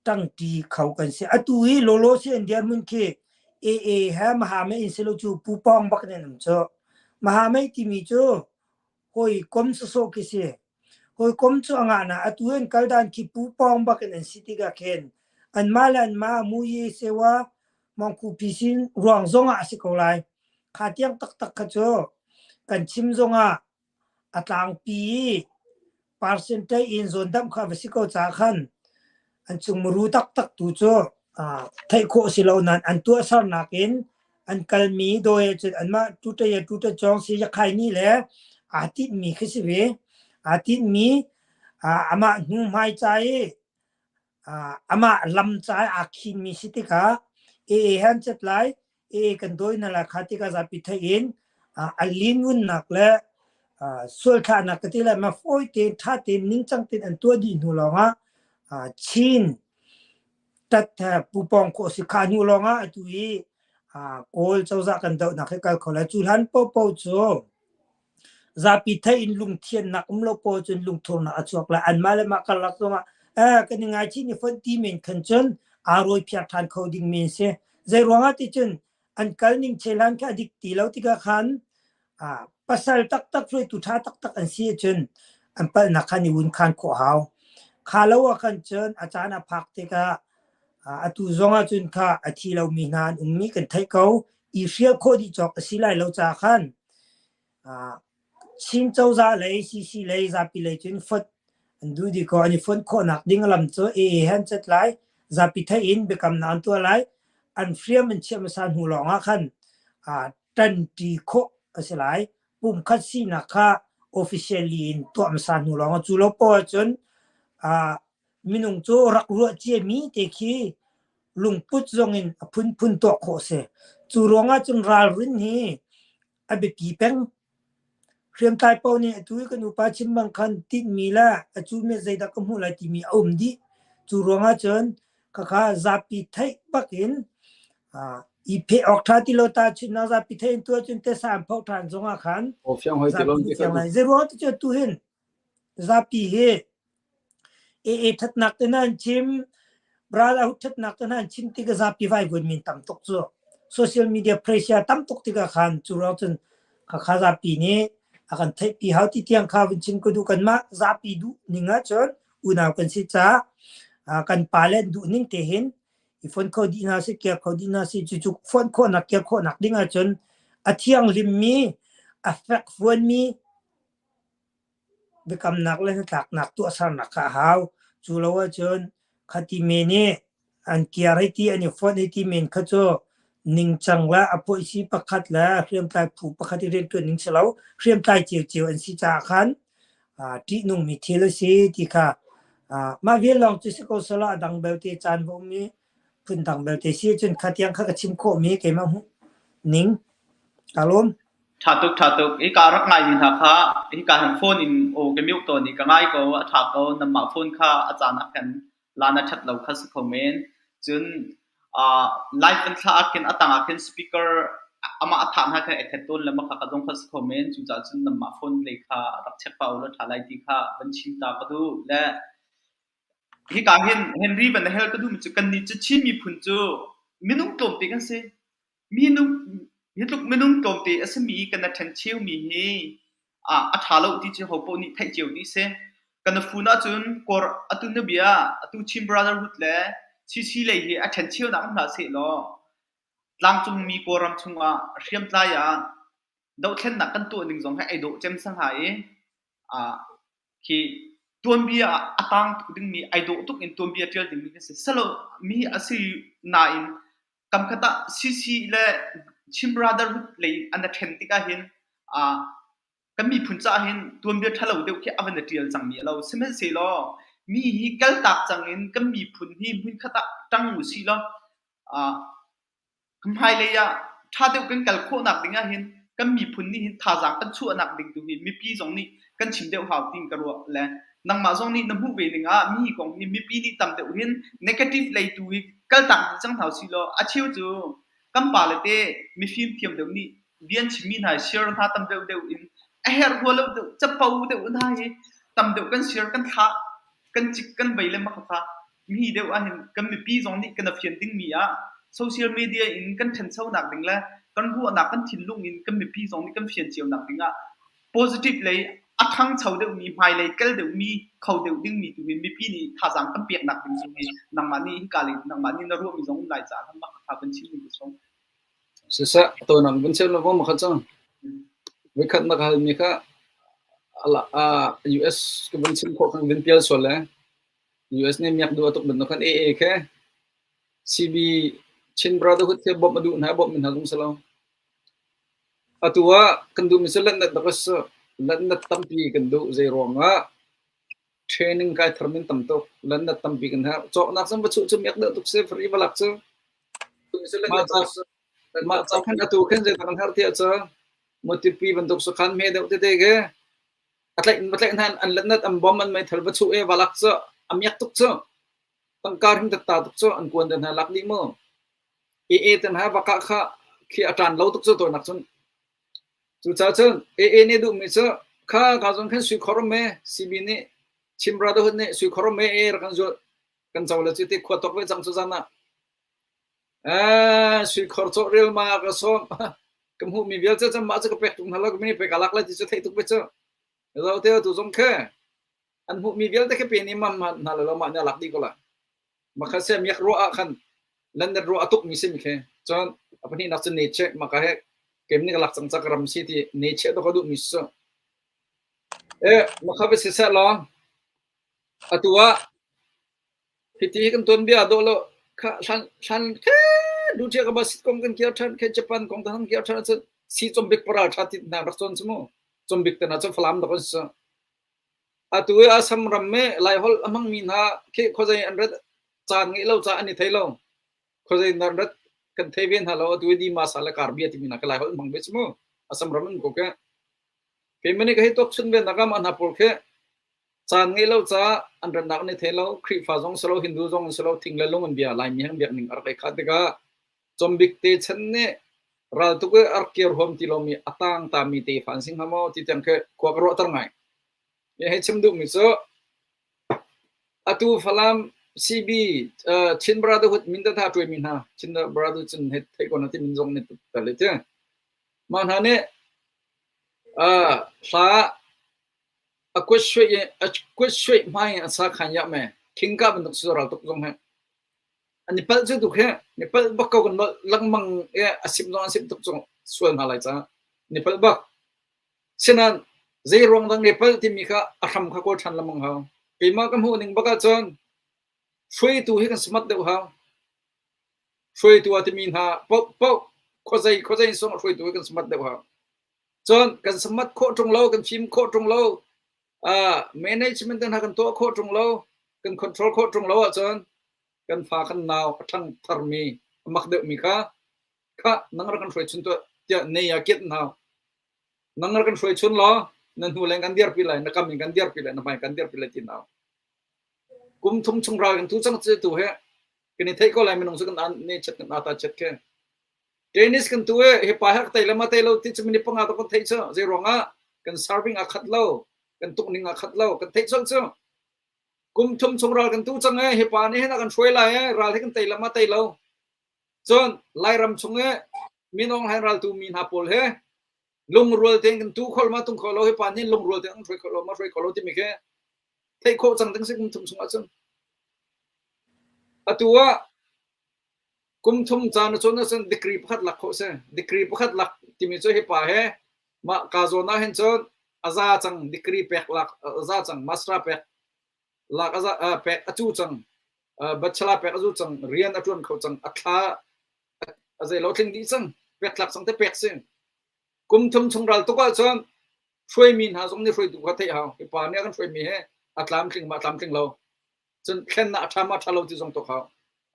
ṭangṭi kho kan si. Atu hi lawlaw si an dirhmun khi AA he Mahamei in silo cu pupawng bak in an um cu. Mahamei timi cu hawikom sawsawh khi si. Hawikom cu a ngah na atu in kaldan khi pupawng bak in an si tikah khin anmah le anmah muyi sewa mangku pisin ruang zongah a si ko lai. Kha tiang taktak kha cu kan chim zongah a tlangpi i percentage in zawndamh kha va si ko caah khan an chung muru taktak tu cu theih khawh si lo nain an tuahsernak in an kalmi dawi ahcun anmah tuṭaya tuṭa cawng si yakhai ni le aa tinhmi khi si ve. Aa tinhmi amah hnu hmai ca i amah lam ca i aa khinmi si tikah AA he an cet lai, AA kan dawi hna lai kha tikah zapi theih in a lingunnak le sualthlahnak ka ti lai ma fawi tein ṭha tein ningcang tein an tuah dih hnu lawngah Chin tat pupawng khawh si kha hnu lawngah atu i Kawl cozah kan dohnak hi kal kho lai. Cu hlan paohpaoh cu zapi theih in lungthiannak um lo paoh cun lungthurnak a chuak lai. Anmah le mah karlak zongah eh kan i ngaichih ni fonh ti men khan cun aa rawi phiak ṭhan kho ding men si. Zei ruangah ti cun an kal ning chehlan kha a dik ti lo tikah khan pasal taktak hruaitu ṭha taktak an si ahcun an palhnak khan i wunkhan khawh hau. Kha lo ah khan cun a caan a phak tikah atu zong ah cun kha a thi lomi hna an ummi kan theih ko. I hrial khawh dih cawk a si lai lo caah khan Chin cozah lei, CC lei, zapi lei cun fonh an duh dih ko. An i fonh khawhnak ding lam cu AA he an cat lai. Zapi theih in biakamnak an tuah lai. An hriam an chiah hmasa hnu lawng ah khan ṭanṭi khawh a si lai. Pumkhat sinak kha officially in tuah hmasa hnu lawng ah cu lo poah ahcun minung cu rak ruah ciami te khi lungput zong in a phunphun tuah khawh a si. Cu ruangah cun ralrin hi a biapi peng. Hriamtlai paoh nih atu i kan upa chim bang khan tinhmi le a cu mi zeidah ka hmuh lai timi a um dih. Cu ruangah cun khakha zapi theih bak in i pheh awk ṭha ti lo tahchunhnak zapi theih in tuah cun tesa an phoh ṭhan zongah khan zapi fiang lai. Zei ruang ti cu atu hin zapi hi AA ṭhatnak te hna an chim, brotherhood ṭhatnak te hna an chim tikah zapi vaivuan min tam tuk cu. Social media pressure tam tuk tikah khan cu ruang cun khakha zapi nih a kan theihpi hau ti tiang kha vun chim ka duh kanmah zapi duh ning ahcun unau kan si caah kan pale an duh ning te hin i fonh kho dih hna sih kiar kho dih hna sih cucu fonh khawhnak kiar khawhnak ding ahcun a thianghlimmi a fekfuanmi Biakamnak le hnatlaknak tuahsernak kha a hau. Cu lo ahcun khati men i an kiar hei ti, an i fonh hei ti men kha cu ningcang le a puaihsi pakhat le hriamtlai phu pakhat i rianṭuan ning si lo. Hriamtlai ciocio an si caah khan ṭihnungmi thil a si ti kha mah vial lawng cu si ko selaw a dang belte caan va um i phundang belte si ahcun kha tiang kha ka chim khawhmi keimah hmuh ning kaa lawm. Ṭha tuk, ṭha tuk. Hika rak ngaimi hna kha hika hin phone in aw ka mute tawn i ka ngai ko, a ṭha ko. Nanmah phone kha a caan ah khan lan a ṭhat lo kha si kho men. Cun uh, live kan thlah ah khin a tang ah khin speaker amah a thah hna khan a thet tawn le mah kha ka zong kha si kho men. Cucaah cun nanmah phone lei kha rak check pah u law ṭha lai ti kha van chim ta ka duh. Le hika hin Henry van hel ka duhmi cu kannih cu Chin miphun cu minung tlawmte kan si. Minung hi tluk minung tlawmte a simi kan i ṭhencheumi hi a ṭha lo ti cu hopaoh nih theih cio dih si. Kan i fun ahcun Kawl atu na bia atu Chin Brotherhood le CC lei hi a ṭhencheunak um hlah sehlaw tlangcungmi Kawlram chungah hriamtlai ah dohthlennak kan tuah ning zong hi ai dawh cem sa hnga i khi tuanbia ah a tang tuk dingmi ai dawh tuk in tuanbia ṭial dingmi kan si. Salo mi a si nain. Kamkhat ah CC le Chin Brotherhood lei an i ṭhen tikah hin kan miphun caah hin tuanbia ṭhalo deuh khi a van i ṭial cangmi a lo. Sihmanhsehlaw mi hi kaltak cang in kan miphun hi hmunkhat ah ṭang usih law hmailei ah ṭha deuh kan kal khawhnak ding ah hin kan miphun nih hin thazaang kan chuahnak ding tu hi mipi zong nih kan chim deuh hau tiin ka ruah le nangmah zong nih na hmuh ve ning ah mi kong hi mipi nih tam deuh hin negative lei tu hi kaltak dih cang hna usih law a cheu cu kan pale te mifim thiam deuh nih bia an chimmi hna hi share hna tam deuh deuh in a herh rua lo deuh capo deuh hna hi tam deuh kan share kan thlah kan cik kan vei le makha mi deuh ahhin kan mipi zong nih kan fian dingmi ah social media in kan ṭhanchonak ding le kan ruahnak kan thinlung in kan mipi zong nih kan fian cio nak ding ah positive lei a ṭhangcho deuhmi hmailei kal deuhmi kho deuh dingmi tu hin mipi nih thazaang kan peknak ding zong hi nangmah nih hika lei nangmah nih na ruahmi zong um lai caah khan mah kha kan chim ding ka song. Siseh, tawinak vun chim law ma kha cang. Voikhat na ka halmi kha US ka vun chim khawh kan vun pial sual le US nih miak duh a tuk bantuk khan AA khe CB Chin Brotherhood khi bawmh a duh hna bawmh mi hna zong si lo. Atu ah kan duhmi cu letnet bak a si. Letnet tampi kan duh. Zei ruangah training kai thar min tam tuk. Letnet tampi kan herh. Cawknak zong va chuh cu miak deuh tuk si. Free va lak cu. Mah ca mah ca khan atu khin zeidah kan herh tiah cu mutipi bantuk sakhan hme deuh tete khi a tlaih va tlaih hna an letnet an bom an meithal va chuh i va lak cu a miak tuk cu. Tangka hrim tatta tuk cu an kuan te hna lak dih mu. AA te hna va kah kha khi a ṭan lo tuk cu tawinak cun. Cucaah cun AA nih duhmi cu kha ka zong khan sui khor um e CB nih Chin Brotherhood nih sui khor um e AA rak kan zulh kan co le cu ti khua tok ve cang cu zan ah. Eh, sui khor cawh rel ma ka sawm ka hmuhmi vialte cu mah cu ka pek tuk hna lo ka mini pek alak lai ti cu theih tuk ve cu. Zo te tu zong khe an hmuhmi vialte khi pe ni mam hna lo mah nih a lak dih ko la. Makha se miak ruah ah khan London ruah a tuk mi si mi khi. Cun a pahnihnak cu ne che maka he kem nih ka lak cang ca ka ram si ti ne che to ka duh mi su. E makha va si seh law atu ah hiti hi kan tuan bia dawh lo kha hlan hlan khe du ṭhia ka ba sit kong kan kir ṭhan khe Japan kong tan kir ṭhan cu si combik paral ṭha ti hna rak cawn cu mu combik te na cu Falam dak an si. Atu i Assam ram i Laiholh a hmangmi hna khi khuazei an rat caan ngeih lo caah an i thei lo. Khuazei an rat kan thei ve hna lo. Atu i Dimasa le Karbia timi hna khi Laiholh an hmang ve cu mu. Assam ram an ko khi. Keimah nih ka hei tuak chun ve nak ah mah hna pawl khi caan ngeih lo caah an ratnak an i thei lo. Khrihfa zong si lo, Hindu zong an si lo, thing le lung an bia. Laimi he an biak ning a rak i khat tikah Combik te chan nih raltuk i a rak kir huam ti lomi a tang tami tefa an si hnga maw ti tiang khi khua ka ruahter ngai. Hi hei chim duhmi cu atu Falam CB Chin Brotherhood min tha ṭuaimi hna Chin Brotherhood cun hei theih ko na ti min zong nih tel i ti. Mah hna nih hla a kuat suai a kuat suai hmai in a sa khan ya me khingka bantuk su ral tuk zong he An i palh cu tuk hi ni palh bak ko kan nolh lengmang i a simh zong an simh tuk cu sual hna lai caah ni palh bak. Sinain zei ruang dang ni palh timi kha a hram kha kawl ṭhan lengmang hau. Keimah ka hmuh ning bak ahcun hruaitu hi kan smart deuh hau. Hruaitu a timi hna paohpaoh khuazei khuazei in sung hruaitu hi kan smart deuh hau. Cun kan smart khawh ṭung lo, kan fim khawh ṭung lo, uh, management hna kan tuah khawh ṭung lo, kan control khawh ṭung lo ahcun kan fa kan nau a ṭhang tharmi a mak deuhmi kha kha nang rak kan hruai chun tuah tiah nei ah kiat hau. Nang rak kan hruai chun law na hnu leng kan dirpi lai, na kam in kan dirpi lai, na hmai kan dirpi lai ti nau. Kum thum chung ral kan tu cang cu tu he kan i theih ko lai minung cu kan an ne chet kan ata chet ke. Tennis kan tu e he pa hak tai lama tai lo ti chu minute panga to kan theih chu zei ruangah kan serving a khat lo kan tuk ning a khat lo kan theih chol chu Kum thum chung ral kan tu cang ee, hi pa nih hin a kan hruai lai ee, ral hi kan tei lam a tei lo. Cun Lairam chung i Min Aung Hlaing raltu mi hna pawl he lungrual tein kan tu kho ma tung kho lo hi pa nih lungrual tein an hruai kho lo ma hruai kho lo timi khi theih khawh cang ding si kum thum chung ahcun. Atu ah kum thum caan a cawn ahcun degree pakhat lak khawh si. Degree pakhat lak timi cu hi pa he mah ka zawn ah hin cun a za cang degree pek lak a za cang master pek lak a za pek a cu cang bachelor pek a zu cang rian a ṭuan kho cang a thla a A zei lo tling dih cang. Pek tlak cang te pek si. Kum thum chung ral tuk ahcun hruaimi hna zong nih hruaitu kha theih hau. Hi pa nih a kan hruaimi he a tlamtling ma tlamtling lo. Cun thlennak a ṭha ma ṭha lo ti zong tuak hau.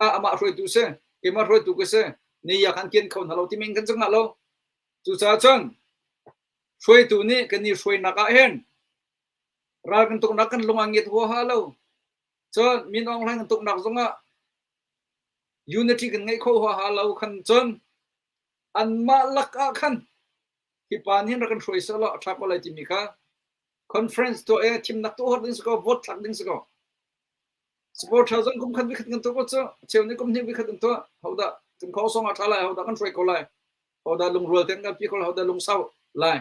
A amah hruaitu si, keimah hruaitu ka si. Ni ya kan kian kho hna lo ti men kan cungah lo. Cucaah cun hruaitu nih kan i hruainak ah hin ral kan tuknak kan lung a ngiat huaha lo. Cun Min Aung Hlaing kan tuknak zongah unity kan ngeih kho huaha lo khan cun anmah lak ah khan hi pa nih rak kan hruai seh law a ṭha ko lai timi kha conference tuah i thimnak tuah ding si ko vote thlak ding si ko supporter zong kum khat vikhat kan tuah ko cu cheu nih kum hnih vikhat kan tuah hodah kan kho song a ṭha lai hodah kan hruai ko lai hodah lungrual ten kan pi ko lai hodah lungsau lai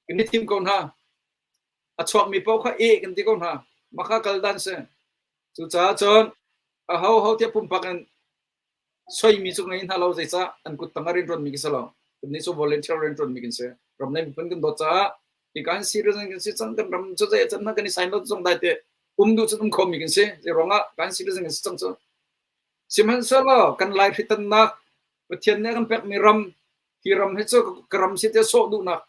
kan i thim ko hna a chuakmi paoh kha e kan ti ko hna maka kal dan si cucaah cun a ho ho tiah pumpak in soimi cu ngei hna lo zeicah an kut tang ah rianṭuanmi kan si lo kannih cu volunteer rianṭuanmi kan si ram le miphun kan dawt caah hi kan citizen kan si cang kan ram cu zei can hna kan i sign lo zong dai te um duh cun um khomi kan si zei ruangah kan citizen kan si cang cu sihmanhsehlaw kan lai hritannak Pathian nih a kan pekmi ram hi ram hi cu ka ram si te sawh duhnak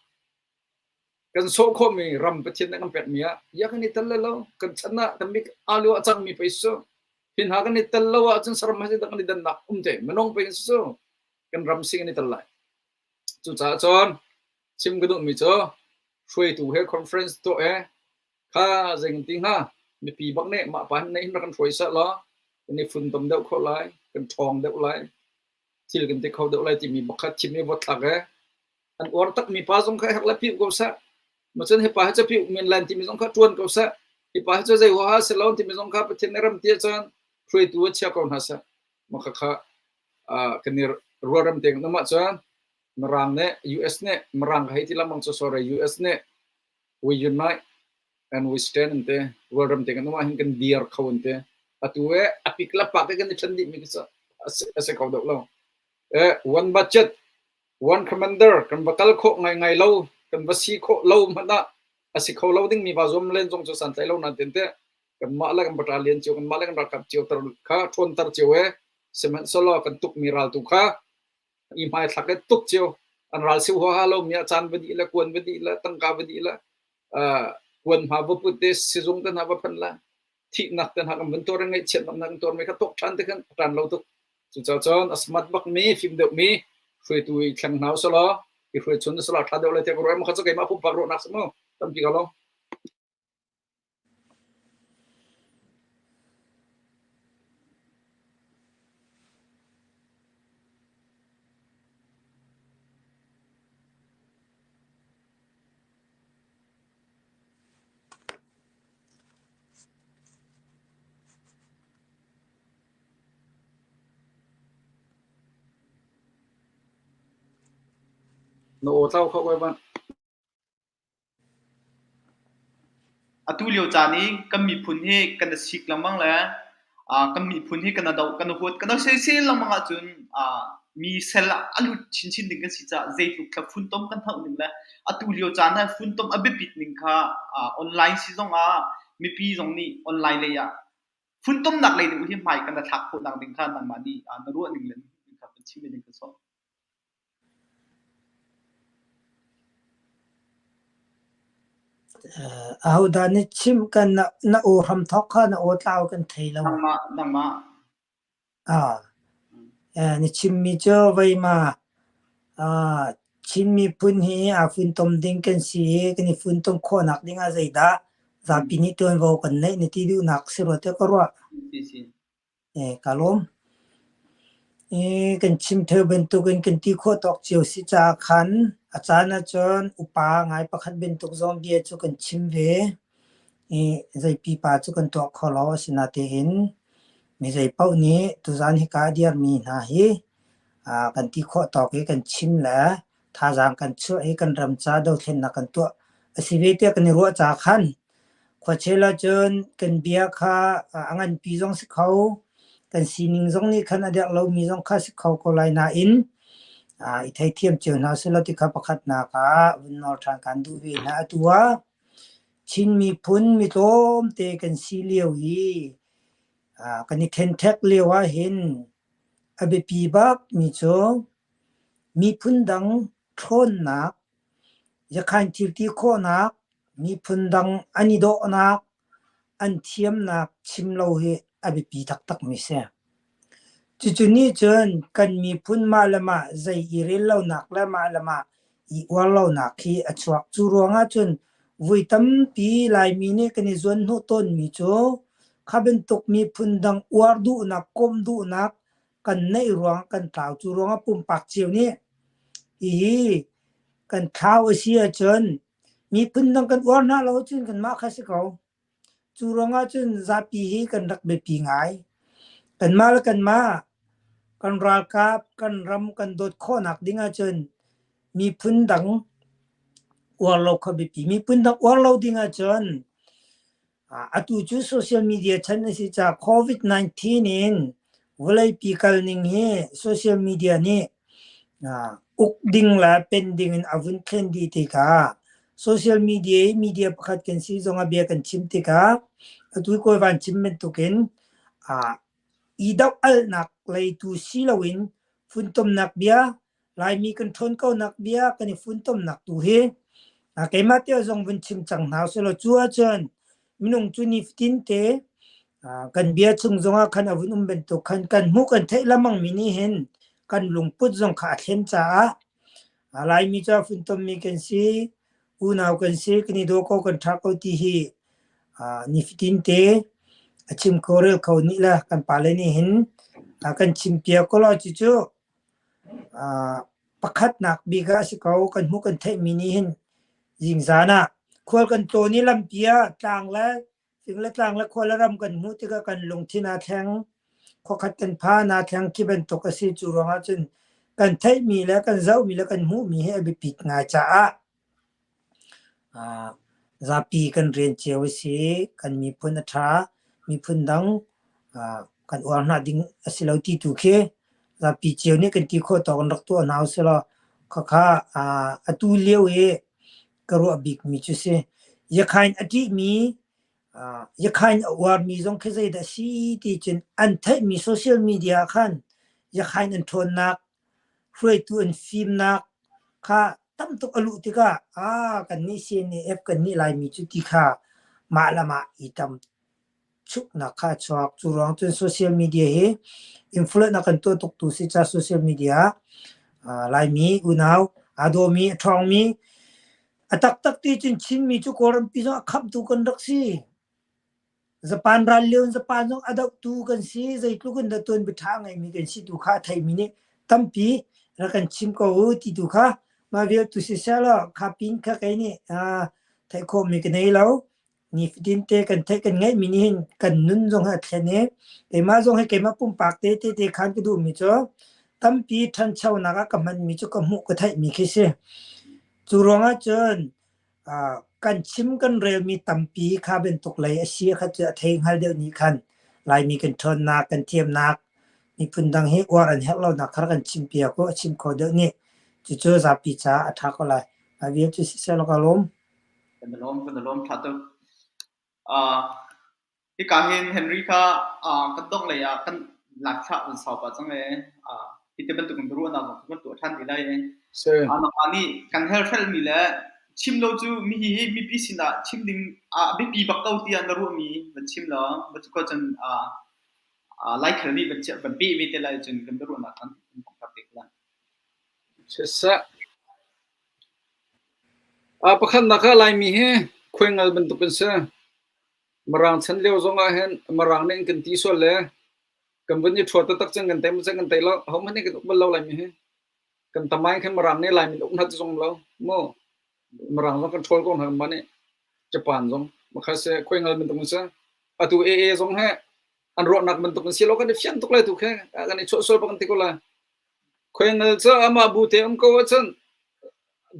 kan sawh khawhmi ram Pathian nih a kan pekmi ah ya kan i tel le lo kan chan ah kan mik alu a cangmi pei su hi hna kan i tel lo ahcun saram he kan i dannak um te minung pei kan si cu kan ram si kan i tel lai cucaah cun chim ka duhmi cu hruaitu he conference tuah he kha zei kan ti hnga mipi bak nih mah pa hin hin rak kan hruai seh law kan i funtom deuh kho lai kan ṭhawng deuh lai thil kan ti kho deuh lai timi bak kha thim i vote thlak he an uar takmi pa zong kha herh le piu ko seh macun hi pa hi cu piu men lan timi zong kha ṭuan ko seh hi pa hi cu zei huaha si lo timi zong kha Pathian nih ram ti ahcun hruaitu ah chia ko hna seh mah kha kan i rualrem te kan um ahcun Mirang nih US nih Mirang ka hei ti lengmang cu sorry US nih we unite and we stand an ti rualrem te kan um ahhin kan dir kho an ti atu e a pik le pak kan i ṭhen dih mi khi a si kho deuh lo eh one budget one commander kan va kal khawh ngaingai lo kan va si khawh lo hmanh ah a si kho lo ding mi va zuam len zong cu santlai lo nan tin te kanmah le kan battalion cio kanmah le kan ralkap cio tar kha ṭhawnter cio e sihmanhsehlaw kan tuk mi ral tu kha i hmaithlak e tuk cio an ral si huaha lo mi ah caan va dih le kuan va dih le tangka va dih le kuan hma va put te sizung te hna va phan la thihnak te hna kan van tuar ngaihchiatnak hna kan tuar mi kha tuk ṭhan te khan a ṭan lo tuk cucaah cun a smart bak mi fim deuh mi hruaitu i thleng hna usalaw i hruai chun usalaw ṭha deuh lai tiah ka ruah kha cu keimah pumpak ruahnak si mu tampi ka lo Na aw tlau kho ko bang. Atu lio caan i kan miphun hi kan i sik lengmang le kan miphun hi kan i doh, kan i huat, kan i soisel lengmang ahcun mi sal ah a lut chinchin ding kan si caah zeitluk thla funtom kan hauh ning le atu lio caan ah funtom a biapit ning kha online si zong ah mipi zong nih online lei ah funtomnak lei deuh hi hmai kan i thlak khawhnak ding kha nangmah nih na ruah ning le kha kan chim ding kan sawm. Ahodah na chimh kan na aw hramthawk kha na aw tlau kan thei lo. Nangmah, nangmah. Ah, na chimmi cu veima ah Chin miphun hi aa funtom ding kan si i kan i funtom khawhnak ding ah zeidah zapi nih ṭuanvo kan neih na ti duhnak si rua tiah ka ruah. Si si. Ka lawm. Kan chim theu bantukin kan ti khawh tawk cio si caah khan a caan ahcun upa ngai pakhat bantuk zong bia cu kan chim ve. Zei pipa cu kan tuah kho lo asinatein mi zei paoh nih tuzaan hika a dirmi hna hi kan ti khawh tawk i kan chim le thazaang kan chuah i kan ram ca dothlennak kan tuah a si ve tiah kan i ruah caah khan Khuachel ahcun kan bia kha a nganpi zong si kho, kan sining zong nih khan a derh lomi zong kha si kho ko lai nain i theithiam cio hna selaw ti kha pakhatnak ah vun nawl ṭhan kaan duh ve hna. Atu ah Chin miphun mi tlawmte kan si lio i kan i ṭhenṭhek lio ahhin. A biapi bakmi cu miphun dang ṭhawnnak, Yakhain thilti khawhnak, miphun dang an i dawhnak, an thiamnak chim lo hi a biapi taktakmi si. Cucu nih cun kan miphun mah le mah zei i rel lonak le mah le mah i uar lonak hi a chuak. Cu ruangah cun vui tampi Laimi nih kan i zuanhnawh tawnmi cu kha bantuk miphun dang uar duhnak, komh duhnak kan neih ruangah kan tlau. Cu ruangah pumpak cio nih hihi kan thlau a si ahcun miphun dang kan uar hna lo ahcun kanmah kha si ko. Cu ruangah cun zapi hi kan rak biapi ngai. Kanmah le kanmah kan ralkap, kan ram kan dawt khawhnak ding ahcun miphun dang uar lo kha biapi. Miphun dang uar lo ding ahcun Atu cu social media chan a si caah COVID-19 in vawleipi kal ning hi social media nih uk ding le pen ding in a vun thlen dih tikah social media i media pakhat kan si zongah bia kan chim tikah atu kawi van chim bantukin i doh alnak lei tu si loin funtomnak bia Laimi kan ṭhawn ko nak bia kan i funtomnak tu hi keimah te zong vun chim cang hna usih cu ahcun minung cu nifatin te kan bia chung zongah khan a vun um bantuk khan kan hmuh kan theih lengmang mi nih hin kan lungput zong kha a thlen caah Laimi cu a funtommi kan si unau kan si kan i daw ko kan ṭha ko ti hi nifatin te a chim kho rel kho nih le kan pale nih hin kan chim piak ko law cucu Pakhatnak bik ah a si ko. Kan hmuh kan theihmi nih hin zingzan ah khual kan tlawn i lampi ah tlang le fing le tlang le khua le ram kan hmuh tikah kan lungthin aa thleng. Khuakhat kan phan aa thleng khi bantuk a si. Cu ruangah cun kan theihmi le kan zohmi le kan hmuhmi hi a biapit ngai caah Zapi kan rian cio a si. Kan miphun a ṭha. Miphun dang kan uar hna ding a si lo ti tu khi zapi cio nih kan ti khawh tawk in rak tuah hna usih law khakha atu lio i ka ruah bikmi cu si. Yakhain a ṭihmi, yakhain a uarmi zong khi zeidah a si ti cun an theihmi social media ah khan yakhain an ṭhawnnak hruaitu an fimnak kha tam tuk a luh tikah ah kannih CNAF kannih Laimi cu ti kha mah le mah i tam chuknak kha a chuak. Cu ruang cun social media hi influence a kan tuah tuk tu si ca social media ah Laimi unau aa dawmi a ṭhawngmi a taktak ti cun Chinmi cu Kawlrampi zong a khamtu kan rak si. Japan ral lio in Japan zong a dohtu kan si. Zeitluk in dah tuanbia ṭha a ngeimi kan si tu kha a theimi nih tampi rak kan chim ko u ti tu kha mah vial tu siseh law kha pin kha kei nih theih khawhmi ka nei lo. Nifatin te kan theih kan ngeihmi nih hin kan nun zong hi a thlen i keimah zong hi keimah pumpak te te te khan ka duhmi cu tampi ṭhanchonak ah ka hmanmi cu ka hmuh ka theihmi khi si. Cu ruangah cun Kan chim kan relmi tampi kha bantuk lei a si kha cu a thei hngal deuh nih khan Laimi kan ṭhawnnak, kan thiamnak, miphun dang hi uar an herh lonak kha kan chimpiak u, a chim kho deuh nih. Cucu zapi caah a ṭha ko lai. Mah vial cu siseh law ka lawm. Kan i lawm, kan i lawm ṭha tuk. Hika hin Henry kha kan dongh lei ah kan lakthlah vun sau pah cang ee. Hi ti bantuk in biaruahnak zong kan tuah ṭhan ti lai i. Nangmah nih kan helhrelmi le chim lo cu mi hi mipi sinah chim ding ah biapi bak ko tiah na ruahmi van chim law va cu ko cun Laikhal nih van chiah van peh ve te lai cun kan biaruahnak kan kan te ko lai. Siseh. Pakhatnak ah Laimi hi khuaingal bantuk kan si. Mirang chan lio zong ah hin Mirang nih an kan ti sual le kan vun i ṭhuat taktak cun kan tei maw kan tei lo. Ahohmanh nih kan uk bal lo Laimi hi. Kan tam ah khan Mirang nih Laimi an uk hna ti zong um lo. Mu Mirang zong kan ṭhawl ko hna kanmah nih. Japan zong makha si khuaingal bantuk an si. Atu AA zong he an ruahnak bantuk an si lo kan i fiang tuk lai tu khi kan i chuah sual bak an ti ko lai. Khuaingal cu amah bu te um ko ahcun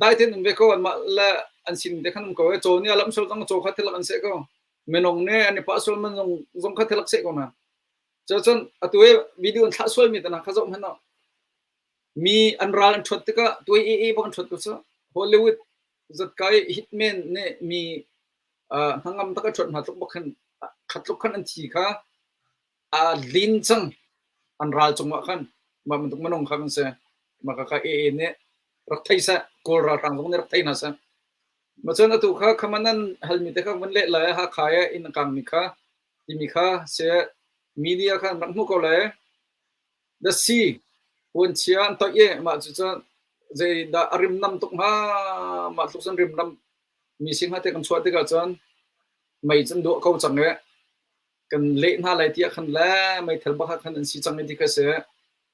dai tein um ve ko anmah le an sin te khan um ko i caw nih a lamh sual zong caw kha thilak an seh ko. Minung nih an i pah sual man zong zong kha thilak seh ko hna. Cucun atu i video an thlah sualmi te hna kha zoh hmanh ah mi an ral an ṭhuat tikah tuai e e bak an ṭhuat ko cu. Hollywood zatkai hitman nih mi uh, hnangam tak a ṭhuat hna tluk bak khan khat tluk khan an thi kha a lin cang an ral cungah khan. Mah bantuk minung kha kan si. Mah kha AA nih rak thei seh. Kawl ralhrang zong nih rak thei hna seh. Mah cun atu kha khaman nan halmi te kha vun leh lai Hakha i inn a kangmi kha timi kha si media kha an rak hmuh ko lai. The sea puanchia an toih i mah cucu zeidah a rimnam tuk hnga mah tluk cun rimnam mi si hnga te kan chuah tikah cun mei cu an duah ko cang i kan leh hna lai tiah khan le meithal bak ah khan an si cang i ti kha si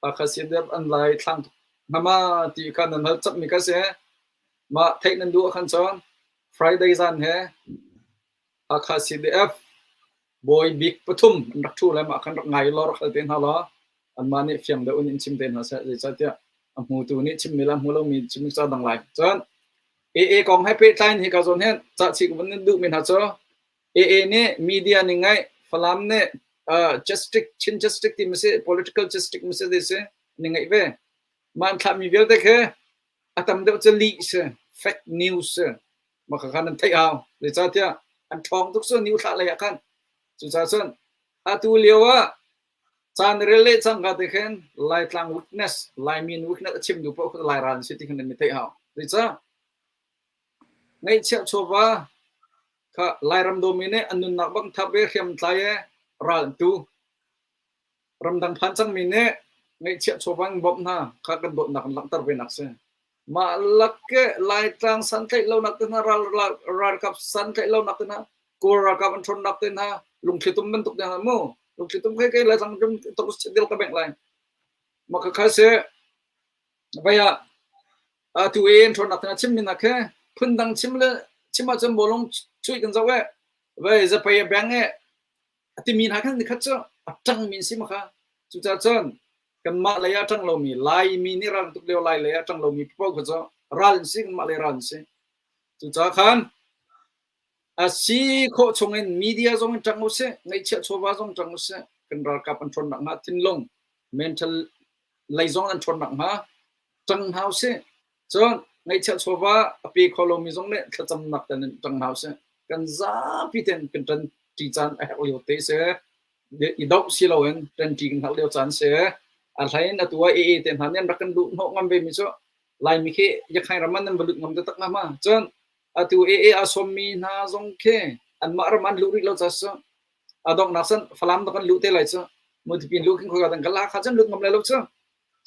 Hakha CDF an lai thlang tuk hnga ma ti kha nan hal chapmi kha si mah theih nan duh ah khan cun Friday zan he Hakha CDF bawi bik pathum an rak ṭhu le mah khan rak ngai law rak hal te hna law anmah nih fiang deuh in in chim te hna seh zeicahtiah a hmutu nih chimmi le a hmu lomi chimmi ca dang lai cun AA kong he pehtlai in hika zawn hin cahchih ka vun duhmi hna cu AA nih media ning ngaih Falam nih uh, justice Chin justice ti si political justice mi si si ni ngaih ve man thlahmi vialte khi a tam deuh cu lih si fake news si mah kha nan theih hau zeicahtiah an ṭhawng tuk cu new thlah lei ah khan cucaah cun atu lio ah caan rel le cangka te khin Laitlang weakness Laimin weakness a chim duh paoh kha Lairal an si ti khan nan i theih hau zeicah ngaihchiah chawva kha Lairam dawmi nih an nunnak bang thap i hriamtlai i ral an tu ramdang phan cangmi nih ngaihchiah chawva in bawmh hna kha kan dawtnak an langhter ve nak si Mah lak Laitlang santlaih lonak te hna, ralkap santlaih lonak te hna, Kawl ralkap an ṭhawnnak te hna, lungthli tum bantuk te hna mu. Lungthli tum kai kai Laitlang tum tok dil ka bengh lai. Mah kha kha si vai ah atu e an ṭhawnnak te hna chim min ah khe phundang chim le chim ahcun bawlung chuih kan zoh e vai zapei a beng e a timi hna khan nikhat cu a ṭang min si ma kha. Cucaah cun kanmah lei ah ṭang lomi Laimi nih ral tuk lio Lai lei ah ṭang lomi paoh kha cu ral an si kanmah lei ral an si. Cucaah khan a si khawh chungin media zong in ṭang usih, ngaihchiah chawva zong ṭang usih, kan ralkap an ṭhawn nakhnga thinlung mental lei zong an ṭhawn nakhnga ṭang hna usih. Cun ngaihchiah chawva a pe kho lomi zong nih thlacamnak ten in ṭang hna usih. Kan zapi ten kan ṭan ṭi caan a herh lio te si. I doh si loin ṭanṭi kan herh lio caan si. A hlei in atu ah AA te hna nih an rak kan luh hnawh ngam ve mi cu Laimi khi Yakhain ram ah nan va lut ngam taktak hnga ma? Cun atu AA aa sawmmi hna zong khi anmah ram an luh rih lo ca cu a donghnak cun Falam dah kan luh te lai cu. Mutipi in luh khin khoi ka dang kan la Hakha cun lut ngam lai lo cu.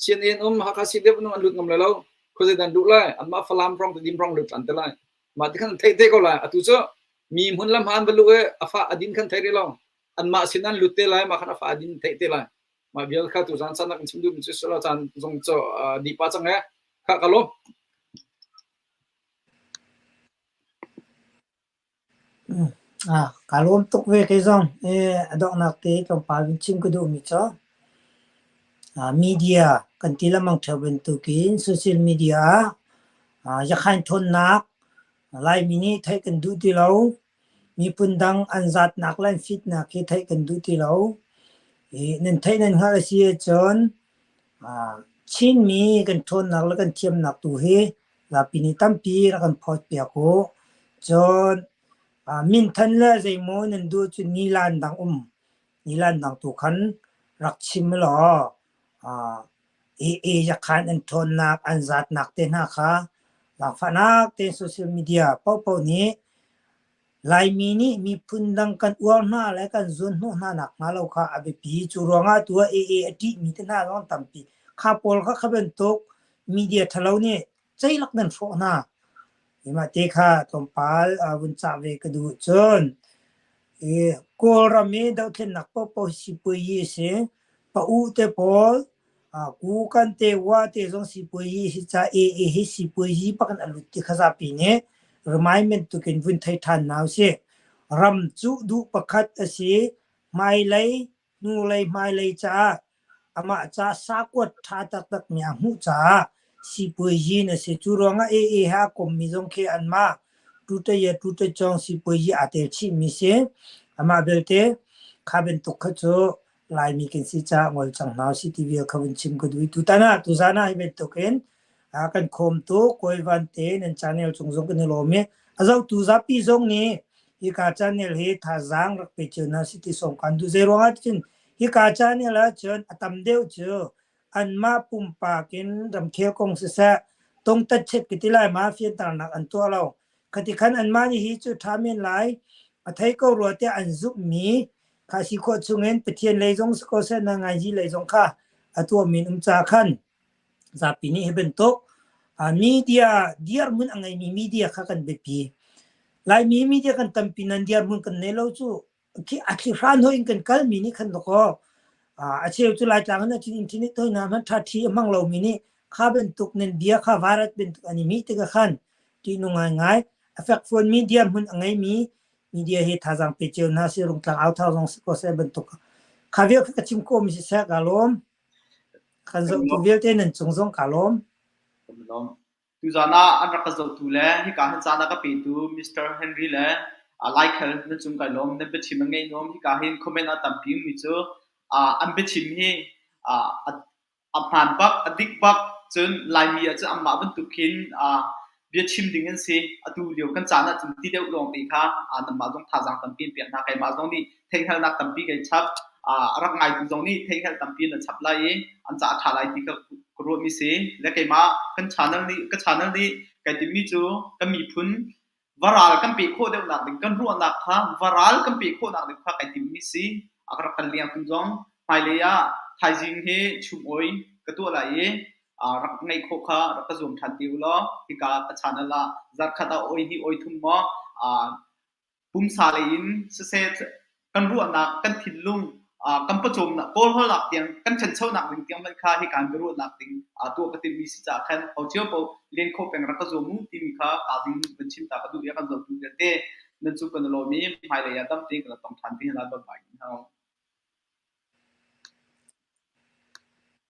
CNN um Hakha CDF um an lut ngam lai lo. Khuazei dan luh lai anmah Falam hrawng Tedim hrawng lut an te lai. Mah ti khan theih te ko lai. Atu cu mi hmun lam han va luh i a fa a din khan thei rih lo. Anmah sin an lut te lai mah khan a fa a din theih te lai. Mah vial kha tu zan san kan chim duh mi cu silo caan zong cu dih pa cang e. Kha ka lawm. Kaa lawm tuk ve kei zong. A donghnak te tlawmpal in chim ka duhmi cu media kan ti lengmang ṭheo bantukin social media ah Yakhain ṭhawnnak Laimi nih theih kan duh ti lo. Miphun dang an zatnak le an fitnak hi theih kan duh ti lo. Nan theih nan hngalh a si ahcun Chinmi kan ṭhawnnak le kan thiamnak tu hi zapi nih tampi rak kan phawtpiak u. Cun minthan le zeimaw nan duh cun nilan dang um. Nilan dang tu khan rak chim law AA yakhan an ṭhawnnak, an zatnak te hna kha zaangfahnak tein social media paohpaoh nih Laimi nih miphun dang kan uar hna le kan zuanhnawh hna nakhnga lo kha a biapi. Cu ruangah tu ah AA a ṭihmi te hna zong an tampi. Kha pawl kha kha bantuk media ṭhalo nih ceilak nan hrawh hna. Mah te kha tlawmpal vun cah ve ka duh. Cun Kawlram i dohthlennak paohpaoh hi sipuayi a si. Pa u te pawl Kukan te wa te zong sipuayi hi ca AA hi sipuayi bak in a lut ti kha zapi nih remind bantukin vun thei ṭhan hna usih. Ram cuh duh pakhat a si. Hmailei hnulei hmailei caah amah ca sakuat ṭha taktak mi a hmuh caah sipuazi na si. Cu ruangah AA he a kommi zong khi anmah tutaya tutacawng sipuazi aa tel chihmi si. Amah belte kha bantuk kha cu Laimi kan si caah ngol cang hna usih ti vial kha vun chim ka duh i tutan ah tuzaan ah hi bantukin kan khawmtu Kawi Van te nan channel cung zong kan i lawm i a zohtu zapi zong nih hika channel hi thazaang rak pe cio hna sih ti sawm kan duh. Zei ruangah cun hika channel ah cun a tam deuh cu anmah pumpak in ramkhel kong siseh tongtat chet ka ti lai ma fianternak an tuah lo. Khati khan anmah nih hi cu ṭha men lai a thei ko rua tiah an zumhmi kha si khawh chungin Pathian lei zong si ko seh na ngaiji lei zong kha a tuahmi an um caah khan zapi nih hi bantuk media dirhmun a ngeimi media kha kan biapi. Laimi media kan tampi nan dirhmun kan nei lo cu khi a thlihran hoi in kan kalmi nih khan dakaw a cheu cu Laitlang in achin internet hoi hna hmanh ṭha ṭhi a hmang lomi nih kha bantuk nan bia kha vairat bantuk an i mih tikah khan ṭihnung ngaingai a fekfuanmi dirhmun a ngeimi media hi thazaang pe cio hna si Rungtlang authar zong si ko seh bantuk kha vial kha ka chim khawhmi siseh ka lawm kan zohtu vialte nan cung zong ka lawm. Tuzaan ah an rak ka zohtu le hika hin caan a ka petu Mr. Henry le Laikhal nan cung kai lawm. Nan biachim a ngeih nuam. Hika hin comment a tampi mi cu an biachim hi a hmaan bak, a dik bak. Cun Laimi ah cun anmah bantuk khin biachim ding an si. Atu lio kan caan ah cun ti deuh lawngte kha nanmah zong thazaang tampi in pek hna. Keimah zong nih theihhngalhnak tampi kai chap. A rak ngaitu zong nih theihhngalh tampi na chap lai i an ca a ṭha lai ti kha ka ruahmi si. Le keimah kan channel nih ka channel nih kai timhmi cu kan miphun varal kan peh khawh deuhnak ding kan ruahnak kha varal kan peh khawhnak ding kha kai timhmi si. A rak kan lengtu zong hmailei ah thaizing hi chum oi ka tuah lai i rak ngeih khawh kha rak ka zuam ṭhan te u law hika ka channel ah zarkhat ah oi hnih oi thum maw pumsa lei in siseh kan ruahnak kan thinlung kan pawcawmnak kawlhawlnak tiang kan ṭhanchonak ding tiang hmanh kha hika in biaruahnak ding tuah ka timhmi si caah khan ho cio paoh len khawh peng rak ka zuam u timi kha kaa zing van chim ta ka duh i a kan zohtu vialte nan cu kan i lawm i hmailei ah dam tein kan tong ṭhan te hna lai. Bye bye.